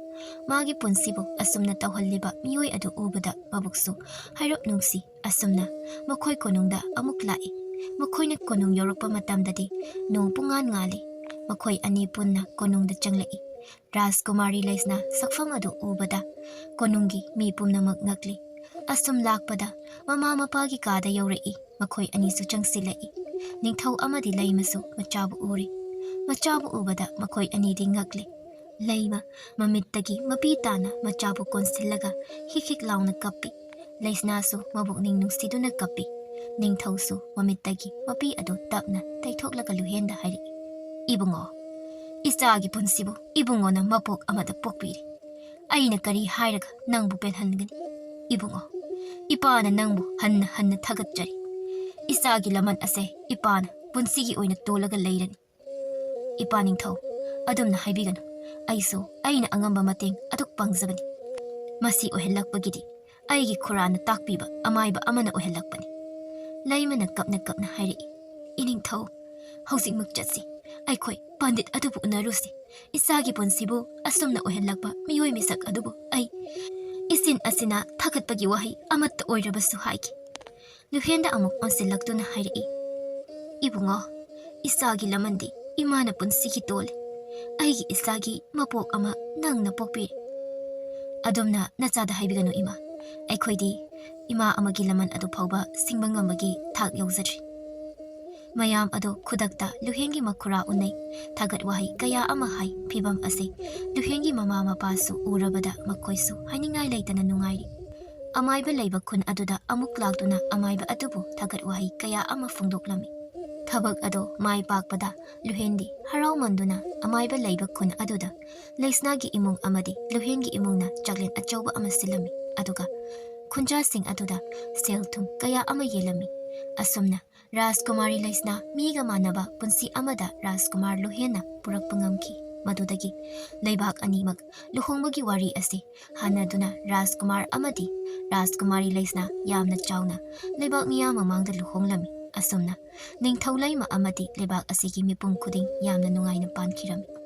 ꯃꯥꯒꯤ ꯄꯨꯟꯁꯤꯕꯨ ꯑꯁꯨꯝꯅ ꯇꯧꯍꯜꯂꯤꯕ ꯃꯤꯑꯣꯏ ꯑꯗꯨ ꯎꯕꯗ ꯃꯕꯨꯛꯁꯨ ꯍꯩꯔꯞ ꯅꯨꯡꯁꯤ꯫ ꯑꯁꯨꯝꯅ ꯃꯈꯣꯏ ꯀꯣꯅꯨꯡꯗ ꯑꯃꯨꯛ ꯂꯥꯛꯏ꯫ ꯃꯈꯣꯏꯅ ꯀꯣꯅꯨꯡ ꯌꯧꯔꯛꯄ ꯃꯇꯝꯗꯗꯤ ꯅꯣꯡ ꯄꯨꯡꯉꯥꯟ ꯉꯥꯜꯂꯤ꯫ ꯃꯈꯣꯏ ꯑꯅꯤ ꯄꯨꯟꯅ ꯀꯣꯅꯨꯡꯗ ꯆꯪꯂꯛꯏ꯫ ꯔꯥꯖꯀꯨꯃꯥꯔꯤ ꯂꯩꯁꯅꯥ ꯁꯛꯐꯝ ꯑꯗꯨ ꯎꯕꯗ ꯀꯣꯅꯨꯡꯒꯤ ꯃꯤ ꯄꯨꯝꯅꯃꯛ ꯉꯛꯂꯤ꯫ ꯑꯁꯨꯝ ꯂꯥꯛꯄꯗ ꯃꯃꯥ ꯃꯄꯥꯒꯤ ꯀꯥꯗ ꯌꯧꯔꯛꯏ꯫ ꯃꯈꯣꯏ ꯑꯅꯤꯁꯨ ꯆꯪꯁꯤꯜꯂꯛꯏ꯫ ꯅꯤꯡꯊꯧ ꯑꯃꯗꯤ ꯂꯩꯃꯁꯨ ꯃꯆꯥꯕꯨ ꯎꯔꯤ꯫ ꯃꯆꯥꯕꯨ ꯎꯕꯗ ꯃꯈꯣꯏ ꯑꯅꯤꯗꯤ ꯉꯛꯂꯤ꯫ ꯂꯩꯃ ꯃꯃꯤꯠꯇꯒꯤ ꯃꯄꯤ ꯇꯥꯅ ꯃꯆꯥꯕꯨ ꯀꯣꯟꯁꯤꯜꯂꯒ ꯍꯤꯛ ꯍꯤꯛ ꯂꯥꯎꯅ ꯀꯞꯄꯤ꯫ ꯂꯩꯁꯅꯥꯁꯨ ꯃꯕꯨꯛꯅꯤꯡ ꯅꯨꯡꯁꯤꯗꯨꯅ ꯀꯞꯄꯤ꯫ ꯅꯤꯡꯊꯧꯁꯨ ꯃꯃꯤꯠꯇꯒꯤ ꯃꯄꯤ ꯑꯗꯨ ꯇꯞꯅ ꯇꯩꯊꯣꯛꯂꯒ ꯂꯨꯍꯦꯟꯗ ꯍꯥꯏꯔꯛꯏ, "ꯏꯕꯨꯡꯉꯣ, ꯏꯆꯥꯒꯤ ꯄꯨꯟꯁꯤꯕꯨ ꯏꯕꯨꯡꯉꯣꯅ ꯃꯄꯣꯛ ꯑꯃꯗ ꯄꯣꯛꯄꯤꯔꯦ꯫ ꯑꯩꯅ ꯀꯔꯤ ꯍꯥꯏꯔꯒ ꯅꯪꯕꯨ ꯄꯦꯜꯍꯟꯒꯅꯤ? ꯏꯕꯨꯡꯉꯣ, ꯏꯄꯥꯅ ꯅꯪꯕꯨ ꯍꯟꯅ ꯍꯟꯅ ꯊꯥꯒꯠꯆꯔꯤ꯫ ꯏꯆꯥꯒꯤ ꯂꯃꯟ ꯑꯁꯦ ꯏꯄꯥꯅ ꯄꯨꯟꯁꯤꯒꯤ ꯑꯣꯏꯅ ꯇꯣꯜꯂꯒ ꯂꯩꯔꯅꯤ꯫ ꯏꯄꯥ ꯅꯤꯡꯊꯧ, ꯑꯗꯨꯝꯅ ꯍꯥꯏꯕꯤꯒꯅꯨ꯫ ꯑꯩꯁꯨ ꯑꯩꯅ ꯑꯉꯝꯕ ꯃꯇꯦꯡ ꯑꯗꯨꯛ ꯄꯥꯡꯖꯕꯅꯤ꯫ ꯃꯁꯤ ꯑꯣꯏꯍꯜꯂꯛꯄꯒꯤꯗꯤ ꯑꯩꯒꯤ ꯈꯨꯔꯥꯅ ꯇꯥꯛꯄꯤꯕ ꯑꯃꯥꯏꯕ ꯑꯃꯅ ꯑꯣꯏꯍꯜꯂꯛꯄꯅꯤ꯫" ꯂꯩꯃꯅ ꯀꯞꯅ ꯀꯞꯅ ꯍꯥꯏꯔꯛꯏ, "ꯏꯅꯤꯡꯊꯧ, ꯍꯧꯖꯤꯛꯃꯛ ꯆꯠꯁꯤ꯫ ꯑꯩꯈꯣꯏ ꯄꯟꯗꯤꯠ ꯑꯗꯨꯕꯨ ꯎꯅꯔꯨꯁꯤ꯫ ꯏꯆꯥꯒꯤ ꯄꯨꯟꯁꯤꯕꯨ ꯑꯁꯨꯝꯅ ꯑꯣꯏꯍꯜꯂꯛꯄ ꯃꯤꯑꯣꯏ ꯃꯤꯁꯛ ꯑꯗꯨꯕꯨ ꯑꯩ ꯏꯆꯤꯟ ꯑꯁꯤꯅ ꯊꯥꯒꯠꯄꯒꯤ ꯋꯥꯍꯩ ꯑꯃꯠꯇ ꯑꯣꯏꯔꯕꯁꯨ ꯍꯥꯏꯒꯦ꯫" ꯂꯨꯍꯦꯟꯗ ꯑꯃꯨꯛ ꯑꯣꯟꯁꯤꯜꯂꯛꯇꯨꯅ ꯍꯥꯏꯔꯛꯏ, "ꯏꯕꯨꯡꯉꯣ, ꯏꯆꯥꯒꯤ ꯂꯃꯟꯗꯤ ꯏꯃꯥꯅ ꯄꯨꯟꯁꯤꯒꯤ ꯇꯣꯜꯂꯤ꯫ ꯑꯩꯒꯤ ꯏꯆꯥꯒꯤ ꯃꯄꯣꯛ ꯑꯃ ꯅꯪꯅ ꯄꯣꯛꯄꯤꯔꯦ꯫ ꯑꯗꯨꯝꯅ ꯅꯆꯥꯗ ꯍꯥꯏꯕꯤꯒꯅꯨ ꯏꯃꯥ꯫ ꯑꯩꯈꯣꯏꯗꯤ ꯏꯃꯥ ꯑꯃꯒꯤ ꯂꯃꯟ ꯑꯗꯨ ꯐꯥꯎꯕ ꯁꯤꯡꯕ ꯉꯝꯕꯒꯤ ꯊꯥꯛ ꯌꯧꯖꯗ꯭ꯔꯤ꯫" ꯃꯌꯥꯝ ꯑꯗꯨ ꯈꯨꯗꯛꯇ ꯂꯨꯍꯦꯟꯒꯤ ꯃꯈꯨꯔꯥ ꯎꯅꯩ꯫ ꯊꯥꯒꯠ ꯋꯥꯍꯩ ꯀꯌꯥ ꯑꯃ ꯍꯥꯏ꯫ ꯐꯤꯚꯝ ꯑꯁꯤ ꯂꯨꯍꯦꯟꯒꯤ ꯃꯃꯥ ꯃꯄꯥꯁꯨ ꯎꯔꯕꯗ ꯃꯈꯣꯏꯁꯨ ꯍꯥꯏꯅꯤꯡꯉꯥꯏ ꯂꯩꯇꯅ ꯅꯨꯡꯉꯥꯏꯔꯤ꯫ ꯑꯃꯥꯏꯕ ꯂꯩꯕ ꯈꯨꯟ ꯑꯗꯨꯗ ꯑꯃꯨꯛ ꯂꯥꯛꯇꯨꯅ ꯑꯃꯥꯏꯕ ꯑꯗꯨꯕꯨ ꯊꯥꯒꯠ ꯋꯥꯍꯩ ꯀꯌꯥ ꯑꯃ ꯐꯣꯡꯗꯣꯛꯂꯝꯃꯤ꯫ ꯊꯕꯛ ꯑꯗꯨ ꯃꯥꯏ ꯄꯥꯛꯄꯗ ꯂꯨꯍꯦꯟꯗꯤ ꯍꯔꯥꯎꯃꯟꯗꯨꯅ ꯑꯃꯥꯏꯕ ꯂꯩꯕ ꯈꯨꯟ ꯑꯗꯨꯗ ꯂꯩꯁꯅꯥꯒꯤ ꯏꯃꯨꯡ ꯑꯃꯗꯤ ꯂꯨꯍꯦꯟꯒꯤ ꯏꯃꯨꯡꯅ ꯆꯥꯛꯂꯦꯟ ꯑꯆꯧꯕ ꯑꯃ ꯁꯤꯜꯂꯝꯃꯤ꯫ ꯑꯗꯨꯒ ꯈꯨꯟꯖꯥꯁꯤꯡ ꯑꯗꯨꯗ ꯁꯦꯜ ꯊꯨꯝ ꯀꯌꯥ ꯑꯃ ꯌꯦꯜꯂꯝꯃꯤ꯫ ꯑꯁꯨꯝꯅ ꯔꯥꯖꯀꯨꯃꯥꯔꯤ ꯂꯩꯁꯅꯥ ꯃꯤꯒ ꯃꯥꯟꯅꯕ ꯄꯨꯟꯁꯤ ꯑꯃꯗ ꯔꯥꯖꯀꯨꯃꯥꯔ ꯂꯨꯍꯦꯟꯅ ꯄꯨꯔꯛꯄ ꯉꯝꯈꯤ꯫ ꯃꯗꯨꯗꯒꯤ ꯂꯩꯕꯥꯛ ꯑꯅꯤꯃꯛ ꯂꯨꯍꯣꯡꯕꯒꯤ ꯋꯥꯔꯤ ꯑꯁꯤ ꯍꯥꯟꯅꯗꯨꯅ ꯔꯥꯖꯀꯨꯃꯥꯔ ꯑꯃꯗꯤ ꯔꯥꯖꯀꯨꯃꯥꯔꯤ ꯂꯩꯁꯅꯥ ꯌꯥꯝꯅ ꯆꯥꯎꯅ ꯂꯩꯕꯥꯛ ꯃꯤꯌꯥꯝ ꯃꯃꯥꯡꯗ ꯂꯨꯍꯣꯡꯂꯝꯃꯤ꯫ ꯑꯁꯨꯝꯅ ꯅꯤꯡꯊꯧ ꯂꯩꯃ ꯑꯃꯗꯤ ꯂꯩꯕꯥꯛ ꯑꯁꯤꯒꯤ ꯃꯤꯄꯨꯝ ꯈꯨꯗꯤꯡ ꯌꯥꯝꯅ ꯅꯨꯡꯉꯥꯏꯅ ꯄꯥꯟꯈꯤꯔꯝꯃꯤ꯫